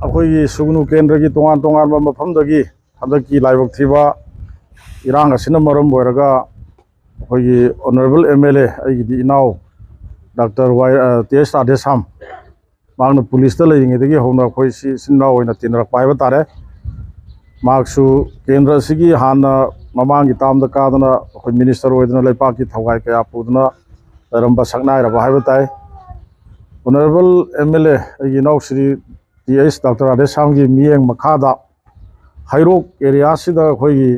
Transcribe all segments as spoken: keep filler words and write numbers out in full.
ꯑꯩꯈꯣꯏꯒꯤ ꯁꯨꯒꯅꯨ ꯀꯦꯟꯗ꯭ꯔꯒꯤ ꯇꯣꯉꯥꯟ ꯇꯣꯉꯥꯟꯕ ꯃꯐꯝꯗꯒꯤ ꯍꯟꯗꯛꯀꯤ ꯂꯥꯏꯕꯛ ꯊꯤꯕ ꯏꯔꯥꯡ ꯑꯁꯤꯅ ꯃꯔꯝ ꯑꯣꯏꯔꯒ ꯑꯩꯈꯣꯏꯒꯤ ꯑꯣꯅꯔꯦꯕꯜ ꯑꯦꯝ ꯑꯦꯜ ꯑꯦ, ꯑꯩꯒꯤꯗꯤ ꯏꯅꯥꯎ ꯗꯥꯛꯇꯔ ꯋꯥꯏ, ꯑ, ꯇꯤ ꯑꯦꯁ ꯔꯥꯙꯦꯁ꯭ꯌꯥꯝ, ꯃꯍꯥꯛꯅ ꯄꯨꯂꯤꯁꯇ ꯂꯩꯔꯤꯉꯩꯗꯒꯤ ꯍꯧꯅ ꯑꯩꯈꯣꯏꯁꯤ ꯏꯆꯤꯟ ꯏꯅꯥꯎ ꯑꯣꯏꯅ ꯇꯤꯟꯅꯔꯛꯄ ꯍꯥꯏꯕ ꯇꯥꯔꯦ꯫ ꯃꯍꯥꯛꯁꯨ ꯀꯦꯟꯗ꯭ꯔ ꯑꯁꯤꯒꯤ ꯍꯥꯟꯅ ꯃꯃꯥꯡꯒꯤ ꯇꯥꯝꯗ ꯀꯥꯗꯅ ꯑꯩꯈꯣꯏ ꯃꯤꯅꯤꯁꯇꯔ ꯑꯣꯏꯗꯨꯅ ꯂꯩꯄꯥꯛꯀꯤ ꯊꯧꯒꯥꯏ ꯀꯌꯥ ꯄꯨꯗꯨꯅ ꯂꯩꯔꯝꯕ ꯁꯛꯅꯥꯏꯔꯕ ꯍꯥꯏꯕ ꯇꯥꯏ꯫ ꯑꯣꯅꯔꯦꯕꯜ ꯑꯦꯝ ꯑꯦꯜ ꯑꯦ, ꯑꯩꯒꯤ ꯏꯅꯥꯎ ꯁ꯭ꯔꯤ ꯇꯤ ꯑꯩꯆ ꯗꯥꯛꯇꯔ ꯔꯥꯙꯦꯁ꯭ꯌꯥꯝꯒꯤ ꯃꯤꯠꯌꯦꯡ ꯃꯈꯥꯗ ꯍꯩꯔꯣꯛ ꯑꯦꯔꯤꯌꯥꯁꯤꯗ ꯑꯩꯈꯣꯏꯒꯤ,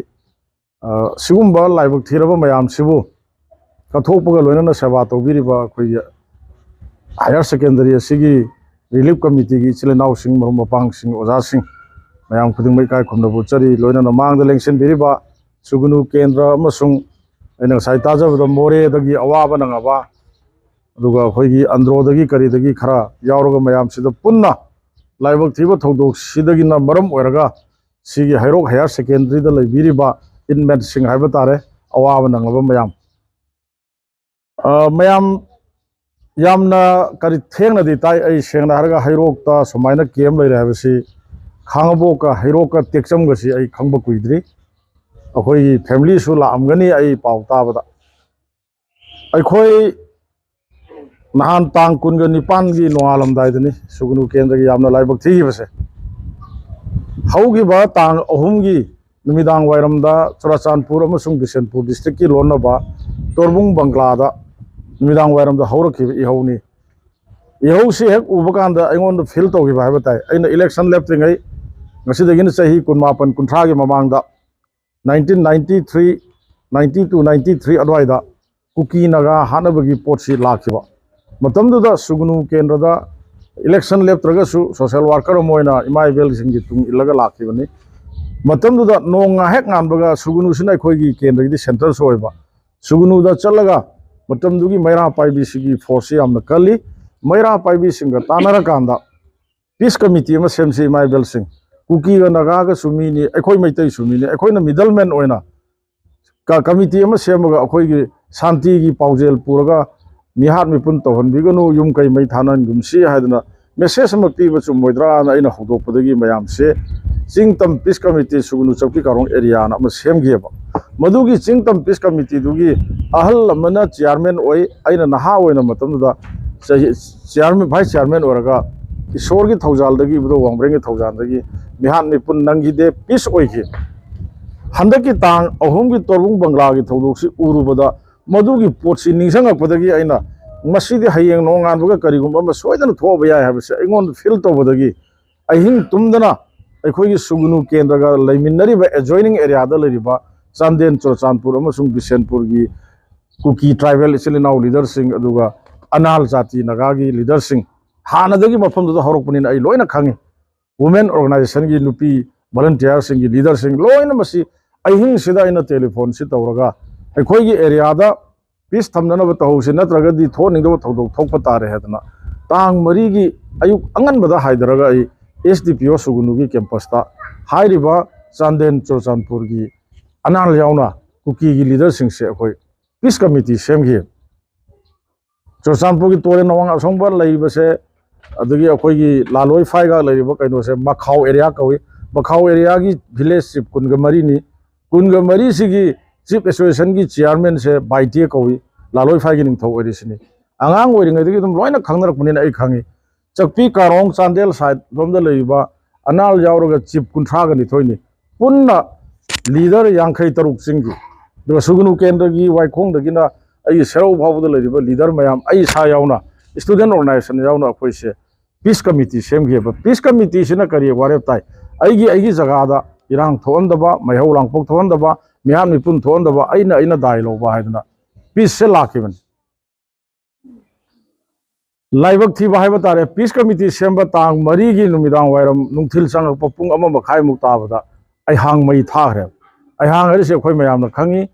ꯑ, ꯁꯤꯒꯨꯝꯕ ꯂꯥꯏꯕꯛ ꯊꯤꯔꯕ ꯃꯌꯥꯝꯁꯤꯕꯨ ꯀꯠꯊꯣꯛꯄꯒ ꯂꯣꯏꯅꯅ ꯁꯦꯕꯥ ꯇꯧꯕꯤꯔꯤꯕ ꯑꯩꯈꯣꯏꯒꯤ ꯍꯥꯌꯔ ꯁꯦꯀꯦꯟꯗꯔꯤ ꯑꯁꯤꯒꯤ ꯔꯤꯂꯤꯐ ꯀꯃꯤꯇꯤꯒꯤ ꯏꯆꯤꯜ ꯏꯅꯥꯎꯁꯤꯡ, ꯃꯔꯨꯞ ꯃꯄꯥꯡꯁꯤꯡ, ꯑꯣꯖꯥꯁꯤꯡ, ꯃꯌꯥꯝ ꯈꯨꯗꯤꯡꯃꯛ ꯏꯀꯥꯏ ꯈꯨꯝꯅꯕ ꯎꯠꯆꯔꯤ꯫ ꯂꯣꯏꯅꯅ ꯃꯥꯡꯗ ꯂꯦꯡꯁꯤꯟꯕꯤꯔꯤꯕ ꯁꯨꯒꯅꯨ ꯀꯦꯟꯗ꯭ꯔ ꯑꯃꯁꯨꯡ ꯑꯩꯅ ꯉꯁꯥꯏ ꯇꯥꯖꯕꯗ ꯃꯣꯔꯦꯗꯒꯤ ꯑꯋꯥꯕ ꯅꯪꯉꯕ, ꯑꯗꯨꯒ ꯑꯩꯈꯣꯏꯒꯤ ꯑꯟꯗ꯭ꯔꯣꯗꯒꯤ ꯀꯔꯤꯗꯒꯤ ꯈꯔ ꯌꯥꯎꯔꯒ ꯃꯌꯥꯝꯁꯤꯗ ꯄꯨꯟꯅ ꯂꯥꯏꯕꯛ ꯊꯤꯕ ꯊꯧꯗꯣꯛꯁꯤꯗꯒꯤꯅ ꯃꯔꯝ ꯑꯣꯏꯔꯒ ꯁꯤꯒꯤ ꯍꯩꯔꯣꯛ ꯍꯥꯌꯔ ꯁꯦꯀꯦꯟꯗꯔꯤꯗ ꯂꯩꯕꯤꯔꯤꯕ ꯏꯟꯃꯦꯠꯁꯤꯡ ꯍꯥꯏꯕ ꯇꯥꯔꯦ, ꯑꯋꯥꯕ ꯅꯪꯉꯕ ꯃꯌꯥꯝ꯫ ꯑ, ꯃꯌꯥꯝ ꯌꯥꯝꯅ ꯀꯔꯤ ꯊꯦꯡꯅꯗꯤ ꯇꯥꯏ꯫ ꯑꯩ ꯁꯦꯡꯅ ꯍꯥꯏꯔꯒ ꯍꯩꯔꯣꯛꯇ ꯁꯨꯃꯥꯏꯅ ꯀꯦꯝ ꯂꯩꯔꯦ ꯍꯥꯏꯕꯁꯤ, ꯈꯥꯉꯕꯣꯛꯀ ꯍꯩꯔꯣꯛꯀ ꯇꯦꯛꯆꯝꯒꯁꯤ ꯑꯩ ꯈꯪꯕ ꯀꯨꯏꯗ꯭ꯔꯤ꯫ ꯑꯩꯈꯣꯏꯒꯤ ꯐꯦꯃꯤꯂꯤꯁꯨ ꯂꯥꯛꯑꯝꯒꯅꯤ ꯑꯩ ꯄꯥꯎ ꯇꯥꯕꯗ꯫ ꯑꯩꯈꯣꯏ ꯅꯍꯥꯟ ꯇꯥꯡ ꯀꯨꯟꯒ ꯅꯤꯄꯥꯟꯒꯤ ꯅꯣꯡꯉꯥꯜꯂꯝꯗꯥꯏꯗꯅꯤ ꯁꯨꯒꯅꯨ ꯀꯦꯟꯗ꯭ꯔꯒꯤ ꯌꯥꯝꯅ ꯂꯥꯏꯕꯛ ꯊꯤꯈꯤꯕꯁꯦ꯫ ꯍꯧꯈꯤꯕ ꯇꯥꯡ ꯑꯍꯨꯝꯒꯤ ꯅꯨꯃꯤꯗꯥꯡ ꯋꯥꯏꯔꯝꯗ ꯆꯨꯔꯥꯆꯥꯟꯄꯨꯔ ꯑꯃꯁꯨꯡ ꯕꯤꯁꯦꯟꯄꯨꯔ ꯗꯤꯁꯇ꯭ꯔꯤꯛꯀꯤ ꯂꯣꯟꯅꯕ ꯇꯣꯔꯕꯨꯡ ꯕꯪꯒ꯭ꯂꯥꯗ ꯅꯨꯃꯤꯗꯥꯡ ꯋꯥꯏꯔꯝꯗ ꯍꯧꯔꯛꯈꯤꯕ ꯏꯍꯧꯅꯤ꯫ ꯏꯍꯧꯁꯤ ꯍꯦꯛ ꯎꯕ ꯀꯥꯟꯗ ꯑꯩꯉꯣꯟꯗ ꯐꯤꯜ ꯇꯧꯈꯤꯕ ꯍꯥꯏꯕ ꯇꯥꯏ꯫ ꯑꯩꯅ ꯏꯂꯦꯛꯁꯟ ꯂꯦꯞꯇ꯭ꯔꯤꯉꯩ, ꯉꯁꯤꯗꯒꯤꯅ ꯆꯍꯤ ꯀꯨꯟꯃꯥꯄꯟ ꯀꯨꯟꯊ꯭ꯔꯥꯒꯤ ꯃꯃꯥꯡꯗ, nineteen ninety three, ninety two, ninety three ꯑꯗꯨꯋꯥꯏꯗ ꯀꯨꯀꯤ ꯅꯥꯒꯥ ꯍꯥꯠꯅꯕꯒꯤ ꯄꯣꯠꯁꯤ ꯂꯥꯛꯈꯤꯕ꯫ ꯃꯇꯝꯗꯨꯗ ꯁꯨꯒꯅꯨ ꯀꯦꯟꯗ꯭ꯔꯗ ꯏꯂꯦꯛꯁꯟ ꯂꯦꯞꯇ꯭ꯔꯒꯁꯨ ꯁꯣꯁꯦꯜ ꯋꯥꯔꯀꯔ ꯑꯃ ꯑꯣꯏꯅ ꯏꯃꯥ ꯏꯕꯦꯜꯁꯤꯡꯒꯤ ꯇꯨꯡ ꯏꯜꯂꯒ ꯂꯥꯛꯈꯤꯕꯅꯤ꯫ ꯃꯇꯝꯗꯨꯗ ꯅꯣꯡ ꯉꯥꯍꯦꯛ ꯉꯥꯟꯕꯒ, ꯁꯨꯒꯅꯨꯁꯤꯅ ꯑꯩꯈꯣꯏꯒꯤ ꯀꯦꯟꯗ꯭ꯔꯒꯤꯗꯤ ꯁꯦꯟꯇꯔꯁꯨ ꯑꯣꯏꯕ, ꯁꯨꯒꯅꯨꯗ ꯆꯠꯂꯒ ꯃꯇꯝꯗꯨꯒꯤ ꯃꯩꯔꯥ ꯄꯥꯏꯕꯤꯁꯤꯒꯤ ꯐꯣꯔꯁꯁꯤ ꯌꯥꯝꯅ ꯀꯜꯂꯤ꯫ ꯃꯩꯔꯥ ꯄꯥꯏꯕꯤꯁꯤꯡꯒ ꯇꯥꯟꯅꯔꯀꯥꯟꯗ ꯄꯤꯁ ꯀꯃꯤꯇꯤ ꯑꯃ ꯁꯦꯝꯁꯤ, ꯏꯃꯥ ꯏꯕꯦꯜꯁꯤꯡ, ꯀꯨꯀꯤꯒ ꯅꯥꯒꯥꯒꯁꯨ ꯃꯤꯅꯤ, ꯑꯩꯈꯣꯏ ꯃꯩꯇꯩꯁꯨ ꯃꯤꯅꯤ, ꯑꯩꯈꯣꯏꯅ ꯃꯤꯗꯜ ꯃꯦꯟ ꯑꯣꯏꯅ ꯀ-, ꯀꯃꯤꯇꯤ ꯑꯃ ꯁꯦꯝꯃꯒ ꯑꯩꯈꯣꯏꯒꯤ ꯁꯥꯟꯇꯤꯒꯤ ꯄꯥꯎꯖꯦꯜ ꯄꯨꯔꯒ ꯃꯤꯍꯥꯠ ꯃꯤꯄꯨꯟ ꯇꯧꯍꯟꯕꯤꯒꯅꯨ, ꯌꯨꯝ ꯀꯩ ꯃꯩ ꯊꯥꯅꯍꯟꯒꯨꯝꯁꯤ ꯍꯥꯏꯗꯅ ꯃꯦꯁꯦꯖ ꯑꯃ ꯄꯤꯕ ꯆꯨꯝꯃꯣꯏꯗ꯭ꯔꯥꯅ ꯑꯩꯅ ꯍꯧꯗꯣꯛꯄꯗꯒꯤ ꯃꯌꯥꯝꯁꯦ ꯆꯤꯡꯇꯝ ꯄꯤꯁ ꯀꯃꯤꯇꯤ ꯁꯨꯒꯅꯨ ꯆꯥꯛꯄꯤ ꯀꯥꯔꯣꯡ ꯑꯦꯔꯤꯌꯥꯅ ꯑꯃ ꯁꯦꯝꯈꯤꯑꯕ꯫ ꯃꯗꯨꯒꯤ ꯆꯤꯡꯇꯝ ꯄꯤꯁ ꯀꯃꯤꯇꯤꯗꯨꯒꯤ ꯑꯍꯜ ꯑꯃꯅ ꯆꯤꯌꯥꯔꯃꯦꯟ ꯑꯣꯏ, ꯑꯩꯅ ꯅꯍꯥ ꯑꯣꯏꯅ ꯃꯇꯝꯗꯨꯗ ꯆꯍꯤ ꯆꯤꯌꯥꯔꯃꯦꯟ, ꯚꯥꯏꯁ ꯆꯤꯌꯥꯔꯃꯦꯟ ꯑꯣꯏꯔꯒ ꯏꯁꯣꯔꯒꯤ ꯊꯧꯖꯥꯜꯗꯒꯤ, ꯏꯕꯨꯙꯧ ꯋꯥꯡꯕ꯭ꯔꯦꯟꯒꯤ ꯊꯧꯖꯥꯜꯗꯒꯤ ꯃꯤꯍꯥꯠ ꯃꯤꯄꯨꯟ ꯅꯪꯈꯤꯗꯦ, ꯄꯤꯁ ꯑꯣꯏꯈꯤ꯫ ꯍꯟꯗꯛꯀꯤ ꯇꯥꯡ ꯑꯍꯨꯝꯒꯤ ꯇꯣꯔꯕꯨꯡ ꯕꯪꯒ꯭ꯂꯥꯒꯤ ꯊꯧꯗꯣꯛꯁꯤ ꯎꯔꯨꯕꯗ, ꯃꯗꯨꯒꯤ ꯄꯣꯠꯁꯤ ꯅꯤꯡꯁꯤꯡꯉꯛꯄꯗꯒꯤ ꯑꯩꯅ ꯃꯁꯤꯗꯤ ꯍꯌꯦꯡ ꯅꯣꯡꯉꯥꯟꯕꯒ ꯀꯔꯤꯒꯨꯝꯕ ꯑꯃ ꯁꯣꯏꯗꯅ ꯊꯣꯛꯑꯕ ꯌꯥꯏ ꯍꯥꯏꯕꯁꯦ ꯑꯩꯉꯣꯟꯗ ꯐꯤꯜ ꯇꯧꯕꯗꯒꯤ, ꯑꯍꯤꯡ ꯇꯨꯝꯗꯅ ꯑꯩꯈꯣꯏꯒꯤ ꯁꯨꯒꯅꯨ ꯀꯦꯟꯗ꯭ꯔꯒ ꯂꯩꯃꯤꯟꯅꯔꯤꯕ ꯑꯦꯖꯣꯏꯅꯤꯡ ꯑꯦꯔꯤꯌꯥꯗ ꯂꯩꯔꯤꯕ ꯆꯥꯟꯗꯦꯜ, ꯆꯨꯔꯆꯥꯟꯄꯨꯔ ꯑꯃꯁꯨꯡ ꯕꯤꯁꯦꯟꯄꯨꯔꯒꯤ ꯀꯨꯀꯤ ꯇ꯭ꯔꯥꯏꯕꯦꯜ ꯏꯆꯤꯜ ꯏꯅꯥꯎ ꯂꯤꯗꯔꯁꯤꯡ, ꯑꯗꯨꯒ ꯑꯅꯥꯜ ꯖꯥꯇꯤ ꯅꯥꯒꯥꯒꯤ ꯂꯤꯗꯔꯁꯤꯡ, ꯍꯥꯟꯅꯗꯒꯤ ꯃꯐꯝꯗꯨꯗ ꯍꯧꯔꯛꯄꯅꯤꯅ ꯑꯩ ꯂꯣꯏꯅ ꯈꯪꯉꯤ꯫ ꯋꯨꯃꯦꯟ ꯑꯣꯔꯒꯅꯥꯏꯖꯦꯁꯟꯒꯤ ꯅꯨꯄꯤ ꯚꯣꯂꯟꯇꯤꯌꯥꯔꯁꯤꯡꯒꯤ ꯂꯤꯗꯔꯁꯤꯡ ꯂꯣꯏꯅ ꯃꯁꯤ ꯑꯍꯤꯡꯁꯤꯗ ꯑꯩꯅ ꯇꯦꯂꯤꯐꯣꯟꯁꯤ ꯇꯧꯔꯒ ꯑꯩꯈꯣꯏꯒꯤ ꯑꯦꯔꯤꯌꯥꯗ ꯄꯤꯁ ꯊꯝꯅꯅꯕ ꯇꯧꯍꯧꯁꯤ, ꯅꯠꯇ꯭ꯔꯒꯗꯤ ꯊꯣꯛꯍꯟꯅꯤꯡꯗꯕ ꯊꯧꯗꯣꯛ ꯊꯣꯛꯄ ꯇꯥꯔꯦ ꯍꯥꯏꯗꯅ ꯇꯥꯡ ꯃꯔꯤꯒꯤ ꯑꯌꯨꯛ ꯑꯉꯟꯕꯗ ꯍꯥꯏꯊꯔꯒ ꯑꯩ ꯑꯦꯁ ꯗꯤ ꯄꯤ ꯑꯣ ꯁꯨꯒꯨꯅꯨꯒꯤ ꯀꯦꯝꯄꯁꯇ ꯍꯥꯏꯔꯤꯕ ꯆꯥꯟꯗꯦꯜ ꯆꯨꯔꯆꯥꯟꯄꯨꯔꯒꯤ ꯑꯅꯥꯜ ꯌꯥꯎꯅ ꯀꯨꯀꯤꯒꯤ ꯂꯤꯗꯔꯁꯤꯡꯁꯦ ꯑꯩꯈꯣꯏ ꯄꯤꯁ ꯀꯃꯤꯇꯤ ꯁꯦꯝꯈꯤ꯫ ꯆꯨꯔꯆꯥꯟꯄꯨꯔꯒꯤ ꯇꯣꯔꯦꯟ ꯑꯋꯥꯡ ꯑꯁꯣꯡꯕ ꯂꯩꯔꯤꯕꯁꯦ, ꯑꯗꯒꯤ ꯑꯩꯈꯣꯏꯒꯤ ꯂꯥꯂꯣꯏ ꯐꯥꯏꯒ ꯂꯩꯔꯤꯕ ꯀꯩꯅꯣꯁꯦ ꯃꯈꯥꯎ ꯑꯦꯔꯤꯌꯥ ꯀꯧꯏ꯫ ꯃꯈꯥꯎ ꯑꯦꯔꯤꯌꯥꯒꯤ ꯚꯤꯂꯦꯖ ꯆꯤꯞ ꯀꯨꯟꯒ ꯃꯔꯤꯅꯤ꯫ ꯀꯨꯟꯒ ꯃꯔꯤꯁꯤꯒꯤ ꯆꯤꯞ ꯑꯦꯁꯣꯁꯤꯌꯦꯁꯟꯒꯤ ꯆꯤꯌꯥꯔꯃꯦꯟꯁꯦ ꯕꯥꯏꯇꯦ ꯀꯧꯏ, ꯂꯥꯂꯣꯏ ꯐꯥꯏꯒꯤ ꯅꯤꯡꯊꯧ ꯑꯣꯏꯔꯤꯁꯤꯅꯤ꯫ ꯑꯉꯥꯡ ꯑꯣꯏꯔꯤꯉꯩꯗꯒꯤ ꯑꯗꯨꯝ ꯂꯣꯏꯅ ꯈꯪꯅꯔꯛꯄꯅꯤꯅ ꯑꯩ ꯈꯪꯉꯤ꯫ ꯆꯥꯛꯄꯤ ꯀꯥꯔꯣꯡ ꯆꯥꯟꯗꯦꯜ ꯁꯥꯏꯠ ꯂꯣꯝꯗ ꯂꯩꯔꯤꯕ ꯑꯅꯥꯜ ꯌꯥꯎꯔꯒ ꯆꯤꯞ ꯀꯨꯟꯊ꯭ꯔꯥꯒ ꯅꯤꯊꯣꯏꯅꯤ꯫ ꯄꯨꯟꯅ ꯂꯤꯗꯔ ꯌꯥꯡꯈꯩ ꯇꯔꯨꯛ ꯆꯤꯡꯈꯤ꯫ ꯑꯗꯨꯒ ꯁꯨꯒꯅꯨ ꯀꯦꯟꯗ꯭ꯔꯒꯤ ꯋꯥꯏꯈꯣꯡꯗꯒꯤꯅ ꯑꯩꯒꯤ ꯁꯦꯔꯧ ꯐꯥꯎꯕꯗ ꯂꯩꯔꯤꯕ ꯂꯤꯗꯔ ꯃꯌꯥꯝ, ꯑꯩ ꯏꯁꯥ ꯌꯥꯎꯅ, ꯏꯁꯇꯨꯗꯦꯟ ꯑꯣꯔꯒꯅꯥꯏꯖꯦꯁꯟ ꯌꯥꯎꯅ ꯑꯩꯈꯣꯏꯁꯦ ꯄꯤꯁ ꯀꯃꯤꯇꯤ ꯁꯦꯝꯈꯤꯑꯕ꯫ ꯄꯤꯁ ꯀꯃꯤꯇꯤꯁꯤꯅ ꯀꯔꯤ ꯋꯥꯔꯦꯞ ꯇꯥꯏ? ꯑꯩꯒꯤ, ꯑꯩꯒꯤ ꯖꯒꯥꯗ ꯏꯔꯥꯡ ꯊꯣꯛꯍꯟꯗꯕ, ꯃꯩꯍꯧ ꯂꯥꯡꯄꯣꯛ ꯊꯣꯛꯍꯟꯗꯕ, ꯃꯤꯍꯥꯠ ꯃꯤꯄꯨꯟ ꯊꯣꯛꯍꯟꯗꯕ, ꯑꯩꯅ, ꯑꯩꯅ ꯗꯥꯏ ꯂꯧꯕ ꯍꯥꯏꯗꯅ ꯄꯤꯁꯁꯦ ꯂꯥꯛꯈꯤꯕꯅꯤ꯫ ꯂꯥꯏꯕꯛ ꯊꯤꯕ ꯍꯥꯏꯕ ꯇꯥꯔꯦ, ꯄꯤꯁ ꯀꯃꯤꯇꯤ ꯁꯦꯝꯕ ꯇꯥꯡ ꯃꯔꯤꯒꯤ ꯅꯨꯃꯤꯗꯥꯡ ꯋꯥꯏꯔꯝ ꯅꯨꯡꯊꯤꯜ ꯆꯪꯉꯛꯄ ꯄꯨꯡ ꯑꯃ ꯃꯈꯥꯏꯃꯨꯛ ꯇꯥꯕꯗ ꯑꯩꯍꯥꯡ ꯃꯩ ꯊꯥꯈ꯭ꯔꯦꯕ꯫ ꯑꯩꯍꯥꯡ ꯍꯥꯏꯔꯤꯁꯦ ꯑꯩꯈꯣꯏ ꯃꯌꯥꯝꯅ ꯈꯪꯉꯤ,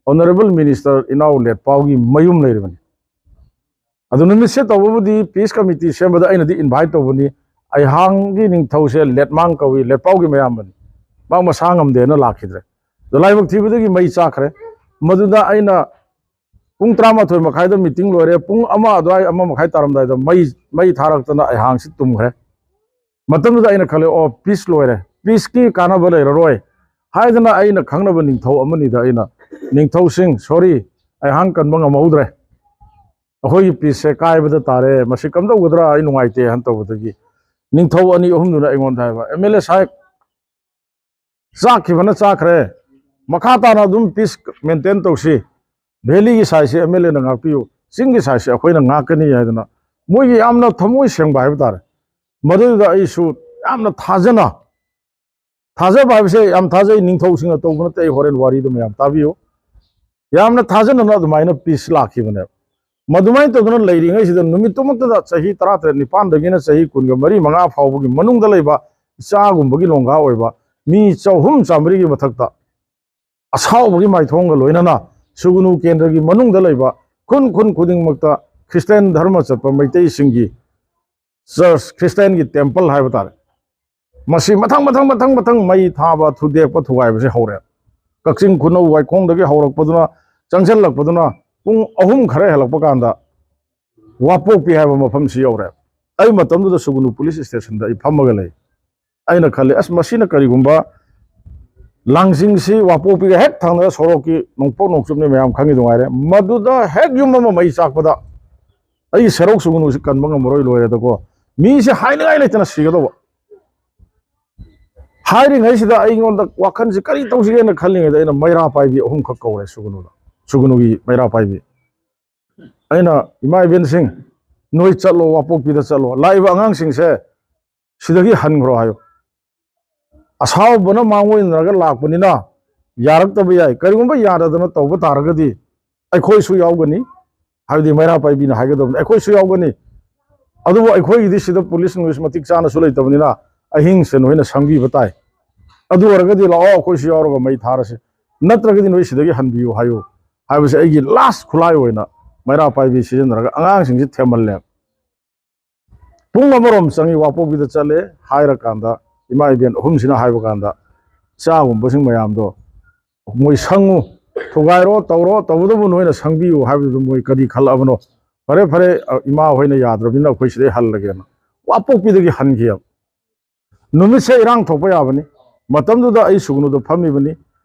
ꯑꯣꯅꯔꯦꯕꯜ ꯃꯤꯅꯤꯁꯇꯔ ꯏꯅꯥꯎ ꯂꯦꯠꯄꯥꯎꯒꯤ ꯃꯌꯨꯝ ꯂꯩꯔꯤꯕꯅꯤ꯫ ꯑꯗꯨ ꯅꯨꯃꯤꯠꯁꯦ ꯇꯧꯕꯕꯨꯗꯤ ꯄꯤꯁ ꯀꯃꯤꯇꯤ ꯁꯦꯝꯕꯗ ꯑꯩꯅꯗꯤ ꯏꯟꯚꯥꯏꯠ ꯇꯧꯕꯅꯤ꯫ ꯑꯩꯍꯥꯡꯒꯤ ꯅꯤꯡꯊꯧꯁꯦ ꯂꯦꯠꯃꯥꯡ ꯀꯧꯏ, ꯂꯦꯠꯄꯥꯎꯒꯤ ꯃꯌꯥꯝꯕꯅꯤ꯫ ꯃꯥ ꯃꯁꯥ ꯉꯝꯗꯦꯅ ꯂꯥꯛꯈꯤꯗ꯭ꯔꯦ꯫ ꯑꯗꯣ ꯂꯥꯏꯕꯛ ꯊꯤꯕꯗꯒꯤ ꯃꯩ ꯆꯥꯛꯈ꯭ꯔꯦ꯫ ꯃꯗꯨꯗ ꯑꯩꯅ ꯄꯨꯡ ꯇꯔꯥꯃꯥꯊꯣꯏ ꯃꯈꯥꯏꯗ ꯃꯤꯇꯤꯡ ꯂꯣꯏꯔꯦ, ꯄꯨꯡ ꯑꯃ ꯑꯗꯨꯋꯥꯏ, ꯑꯃ ꯃꯈꯥꯏ ꯇꯥꯔꯝꯗꯥꯏꯗ ꯃꯩ, ꯃꯩ ꯊꯥꯔꯛꯇꯅ ꯑꯩꯍꯥꯛꯁꯤ ꯇꯨꯝꯈ꯭ꯔꯦ꯫ ꯃꯇꯝꯗꯨꯗ ꯑꯩꯅ ꯈꯜꯂꯦ, "ꯑꯣ, ꯄꯤꯁ ꯂꯣꯏꯔꯦ, ꯄꯤꯁꯀꯤ ꯀꯥꯟꯅꯕ ꯂꯩꯔꯔꯣꯏ" ꯍꯥꯏꯗꯅ ꯑꯩꯅ ꯈꯪꯅꯕ ꯅꯤꯡꯊꯧ ꯑꯃꯅꯤꯗ ꯑꯩꯅ, "ꯅꯤꯡꯊꯧꯁꯤꯡ, ꯁꯣꯔꯤ, ꯑꯩꯍꯥꯛ ꯀꯟꯕ ꯉꯝꯍꯧꯗ꯭ꯔꯦ, ꯑꯩꯈꯣꯏꯒꯤ ꯄꯤꯁꯁꯦ ꯀꯥꯏꯕꯗ ꯇꯥꯔꯦ, ꯃꯁꯤ ꯀꯝꯗꯧꯒꯗ꯭ꯔꯥ, ꯑꯩ ꯅꯨꯡꯉꯥꯏꯇꯦ" ꯍꯥꯏꯅ ꯇꯧꯕꯗꯒꯤ ꯅꯤꯡꯊꯧ ꯑꯅꯤ ꯑꯍꯨꯝꯗꯨꯅ ꯑꯩꯉꯣꯟꯗ ꯍꯥꯏꯕ, "ꯑꯦꯝ ꯑꯦꯜ ꯑꯦ ꯁꯥꯍꯦꯕ, ꯆꯥꯛꯈꯤꯕꯅ ꯆꯥꯈ꯭ꯔꯦ, ꯃꯈꯥ ꯇꯥꯅ ꯑꯗꯨꯝ ꯄꯤꯁ ꯃꯦꯟꯇꯦꯟ ꯇꯧꯁꯤ, ꯚꯦꯂꯤꯒꯤ ꯁꯥꯏꯠꯁꯦ ꯑꯦꯝ ꯑꯦꯜ ꯑꯦꯅ ꯉꯥꯛꯄꯤꯌꯨ, ꯆꯤꯡꯒꯤ ꯁꯥꯏꯠꯁꯦ ꯑꯩꯈꯣꯏꯅ ꯉꯥꯛꯀꯅꯤ" ꯍꯥꯏꯗꯅ ꯃꯣꯏꯒꯤ ꯌꯥꯝꯅ ꯊꯃꯣꯏ ꯁꯦꯡꯕ ꯍꯥꯏꯕ ꯇꯥꯔꯦ꯫ ꯃꯗꯨꯗ ꯑꯩꯁꯨ ꯌꯥꯝꯅ ꯊꯥꯖꯅ, ꯊꯥꯖꯕ ꯍꯥꯏꯕꯁꯦ ꯌꯥꯝ ꯊꯥꯖꯩ, ꯅꯤꯡꯊꯧꯁꯤꯡꯅ ꯇꯧꯕ ꯅꯠꯇꯦ, ꯑꯩ ꯍꯣꯔꯦꯟ ꯋꯥꯔꯤꯗꯨ ꯃꯌꯥꯝ ꯇꯥꯕꯤꯌꯨ꯫ ꯌꯥꯝꯅ ꯊꯥꯖꯅꯅ ꯑꯗꯨꯃꯥꯏꯅ ꯄꯤꯁ ꯂꯥꯛꯈꯤꯕꯅꯦꯕ꯫ ꯃꯗꯨꯃꯥꯏꯅ ꯇꯧꯗꯅ ꯂꯩꯔꯤꯉꯩꯁꯤꯗ ꯅꯨꯃꯤꯠꯇꯨꯃꯛꯇꯗ ꯆꯍꯤ ꯇꯔꯥꯇꯔꯦꯠ ꯅꯤꯄꯥꯟꯗꯒꯤꯅ ꯆꯍꯤ ꯀꯨꯟꯒ ꯃꯔꯤ ꯃꯉꯥ ꯐꯥꯎꯕꯒꯤ ꯃꯅꯨꯡꯗ ꯂꯩꯕ ꯏꯆꯥꯒꯨꯝꯕꯒꯤ ꯂꯣꯡꯒꯥ ꯑꯣꯏꯕ ꯃꯤ ꯆꯍꯨꯝ ꯆꯥꯃꯔꯤꯒꯤ ꯃꯊꯛꯇ ꯑꯁꯥꯎꯕꯒꯤ ꯃꯥꯏꯊꯣꯡꯒ ꯂꯣꯏꯅꯅ ꯁꯨꯒꯨꯅꯨ ꯀꯦꯟꯗ꯭ꯔꯒꯤ ꯃꯅꯨꯡꯗ ꯂꯩꯕ ꯈꯨꯟ ꯈꯨꯟ ꯈꯨꯗꯤꯡꯃꯛꯇ ꯈ꯭ꯔꯤꯁꯇꯤꯌꯥꯟ ꯙꯔꯃ ꯆꯠꯄ ꯃꯩꯇꯩꯁꯤꯡꯒꯤ ꯆꯔꯆ, ꯈ꯭ꯔꯤꯁꯇꯤꯌꯥꯟꯒꯤ ꯇꯦꯝꯄꯜ ꯍꯥꯏꯕ ꯇꯥꯔꯦ, ꯃꯁꯤ ꯃꯊꯪ ꯃꯊꯪ ꯃꯊꯪ ꯃꯊꯪ ꯃꯩ ꯊꯥꯕ, ꯊꯨꯗꯦꯛꯄ, ꯊꯨꯒꯥꯏꯕꯁꯦ ꯍꯧꯔꯦ꯫ ꯀꯛꯆꯤꯡ ꯈꯨꯅꯧ ꯋꯥꯏꯈꯣꯡꯗꯒꯤ ꯍꯧꯔꯛꯄꯗꯨꯅ, ꯆꯪꯁꯤꯜꯂꯛꯄꯗꯨꯅ ꯄꯨꯡ ꯑꯍꯨꯝ ꯈꯔ ꯍꯦꯜꯂꯛꯄ ꯀꯥꯟꯗ ꯋꯥꯄꯣꯛꯄꯤ ꯍꯥꯏꯕ ꯃꯐꯝꯁꯤ ꯌꯧꯔꯦ꯫ ꯑꯩ ꯃꯇꯝꯗꯨꯗ ꯁꯨꯒꯨꯅꯨ ꯄꯨꯂꯤꯁ ꯁ꯭ꯇꯦꯁꯟꯗ ꯑꯩ ꯐꯝꯃꯒ ꯂꯩ꯫ ꯑꯩꯅ ꯈꯜꯂꯤ, "ꯑꯁ, ꯃꯁꯤꯅ ꯀꯔꯤꯒꯨꯝꯕ ꯂꯥꯡꯖꯤꯡꯁꯤ ꯋꯥꯄꯣꯛꯄꯤꯒ ꯍꯦꯛ ꯊꯪꯅꯕ ꯁꯣꯔꯣꯛꯀꯤ ꯅꯣꯡꯄꯣꯛ ꯅꯣꯡꯆꯨꯞꯅꯤ, ꯃꯌꯥꯝ ꯈꯪꯉꯤꯗꯨ ꯉꯥꯏꯔꯦ"꯫ ꯃꯗꯨꯗ ꯍꯦꯛ ꯌꯨꯝ ꯑꯃ ꯃꯩ ꯆꯥꯛꯄꯗ ꯑꯩꯒꯤ ꯁꯦꯔꯧ ꯁꯨꯒꯨꯅꯨꯁꯤ ꯀꯟꯕ ꯉꯝꯃꯔꯣꯏ, ꯂꯣꯏꯔꯦꯗꯀꯣ꯫ ꯃꯤꯁꯦ ꯍꯥꯏꯅꯤꯡꯉꯥꯏ ꯂꯩꯇꯅ ꯁꯤꯒꯗꯧꯕ꯫ ꯍꯥꯏꯔꯤꯉꯩꯁꯤꯗ ꯑꯩꯉꯣꯟꯗ ꯋꯥꯈꯜꯁꯤ ꯀꯔꯤ ꯇꯧꯁꯤꯒꯦꯅ ꯈꯜꯂꯤꯉꯩꯗ ꯑꯩꯅ ꯃꯩꯔꯥ ꯄꯥꯏꯕꯤ ꯑꯍꯨꯝꯈꯛ ꯀꯧꯔꯦ ꯁꯨꯒꯨꯅꯨꯗ, ꯁꯨꯒꯨꯅꯨꯒꯤ ꯃꯩꯔꯥ ꯄꯥꯏꯕꯤ꯫ ꯑꯩꯅ, "ꯏꯃꯥ ꯏꯕꯦꯟꯁꯤꯡ, ꯅꯣꯏ ꯆꯠꯂꯣ, ꯋꯥꯄꯣꯛꯄꯤꯗ ꯆꯠꯂꯣ, ꯂꯥꯛꯏꯕ ꯑꯉꯥꯡꯁꯤꯡꯁꯦ ꯁꯤꯗꯒꯤ ꯍꯟꯈ꯭ꯔꯣ ꯍꯥꯏꯌꯨ꯫ ꯑꯁꯥꯎꯕꯅ ꯃꯥꯡꯑꯣꯏꯅꯔꯒ ꯂꯥꯛꯄꯅꯤꯅ ꯌꯥꯔꯛꯇꯕ ꯌꯥꯏ꯫ ꯀꯔꯤꯒꯨꯝꯕ ꯌꯥꯗꯗꯅ ꯇꯧꯕ ꯇꯥꯔꯒꯗꯤ ꯑꯩꯈꯣꯏꯁꯨ ꯌꯥꯎꯒꯅꯤ", ꯍꯥꯏꯕꯗꯤ ꯃꯩꯔꯥ ꯄꯥꯏꯕꯤꯅ ꯍꯥꯏꯒꯗꯕꯅꯤ, "ꯑꯩꯈꯣꯏꯁꯨ ꯌꯥꯎꯒꯅꯤ꯫ ꯑꯗꯨꯕꯨ ꯑꯩꯈꯣꯏꯒꯤꯗꯤ ꯁꯤꯗ ꯄꯨꯂꯤꯁ ꯅꯨꯂꯤꯁ ꯃꯇꯤꯛ ꯆꯥꯅꯁꯨ ꯂꯩꯇꯕꯅꯤꯅ ꯑꯍꯤꯡꯁꯦ ꯅꯣꯏꯅ ꯁꯪꯕꯤꯕ ꯇꯥꯏ꯫ ꯑꯗꯨ ꯑꯣꯏꯔꯒꯗꯤ ꯂꯥꯛꯑꯣ, ꯑꯩꯈꯣꯏꯁꯨ ꯌꯥꯎꯔꯒ ꯃꯩ ꯊꯥꯔꯁꯤ, ꯅꯠꯇ꯭ꯔꯒꯗꯤ ꯅꯣꯏ ꯁꯤꯗꯒꯤ ꯍꯟꯕꯤꯌꯨ" ꯍꯥꯏꯌꯨ ꯍꯥꯏꯕꯁꯦ ꯑꯩꯒꯤ ꯂꯥꯁ ꯈꯨꯠꯂꯥꯏ ꯑꯣꯏꯅ ꯃꯩꯔꯥ ꯄꯥꯏꯕꯤ ꯁꯤꯖꯤꯟꯅꯔꯒ ꯑꯉꯥꯡꯁꯤꯡꯁꯤ ꯊꯦꯝꯍꯜꯂꯦ꯫ ꯄꯨꯡ ꯑꯃꯔꯣꯝ ꯆꯪꯉꯤ, ꯋꯥꯄꯣꯛꯄꯤꯗ ꯆꯠꯂꯦ ꯍꯥꯏꯔꯀꯥꯟꯗ, ꯏꯃꯥ ꯏꯕꯦꯟ ꯑꯍꯨꯝꯁꯤꯅ ꯍꯥꯏꯕ ꯀꯥꯟꯗ, ꯏꯆꯥꯒꯨꯝꯕꯁꯤꯡ ꯃꯌꯥꯝꯗꯣ ꯃꯣꯏ ꯁꯪꯉꯨ, ꯊꯨꯒꯥꯏꯔꯣ, ꯇꯧꯔꯣ, ꯇꯧꯕꯇꯕꯨ ꯅꯣꯏꯅ ꯁꯪꯕꯤꯌꯨ" ꯍꯥꯏꯕꯗꯨꯗ ꯃꯣꯏ ꯀꯔꯤ ꯈꯜꯂꯛꯑꯕꯅꯣ? "ꯐꯔꯦ, ꯐꯔꯦ, ꯑ, ꯏꯃꯥ ꯍꯣꯏꯅ ꯌꯥꯗ꯭ꯔꯕꯅꯤꯅ ꯑꯩꯈꯣꯏ ꯁꯤꯗꯩ ꯍꯜꯂꯒꯦꯅ" ꯋꯥꯄꯣꯛꯄꯤꯗꯒꯤ ꯍꯟꯈꯤꯑꯕ꯫ ꯅꯨꯃꯤꯠꯁꯦ ꯏꯔꯥꯡ ꯊꯣꯛꯄ ꯌꯥꯕꯅꯤ꯫ ꯃꯇꯝꯗꯨꯗ ꯑꯩ ꯁꯨꯒꯅꯨꯗ ꯐꯝꯃꯤꯕꯅꯤ꯫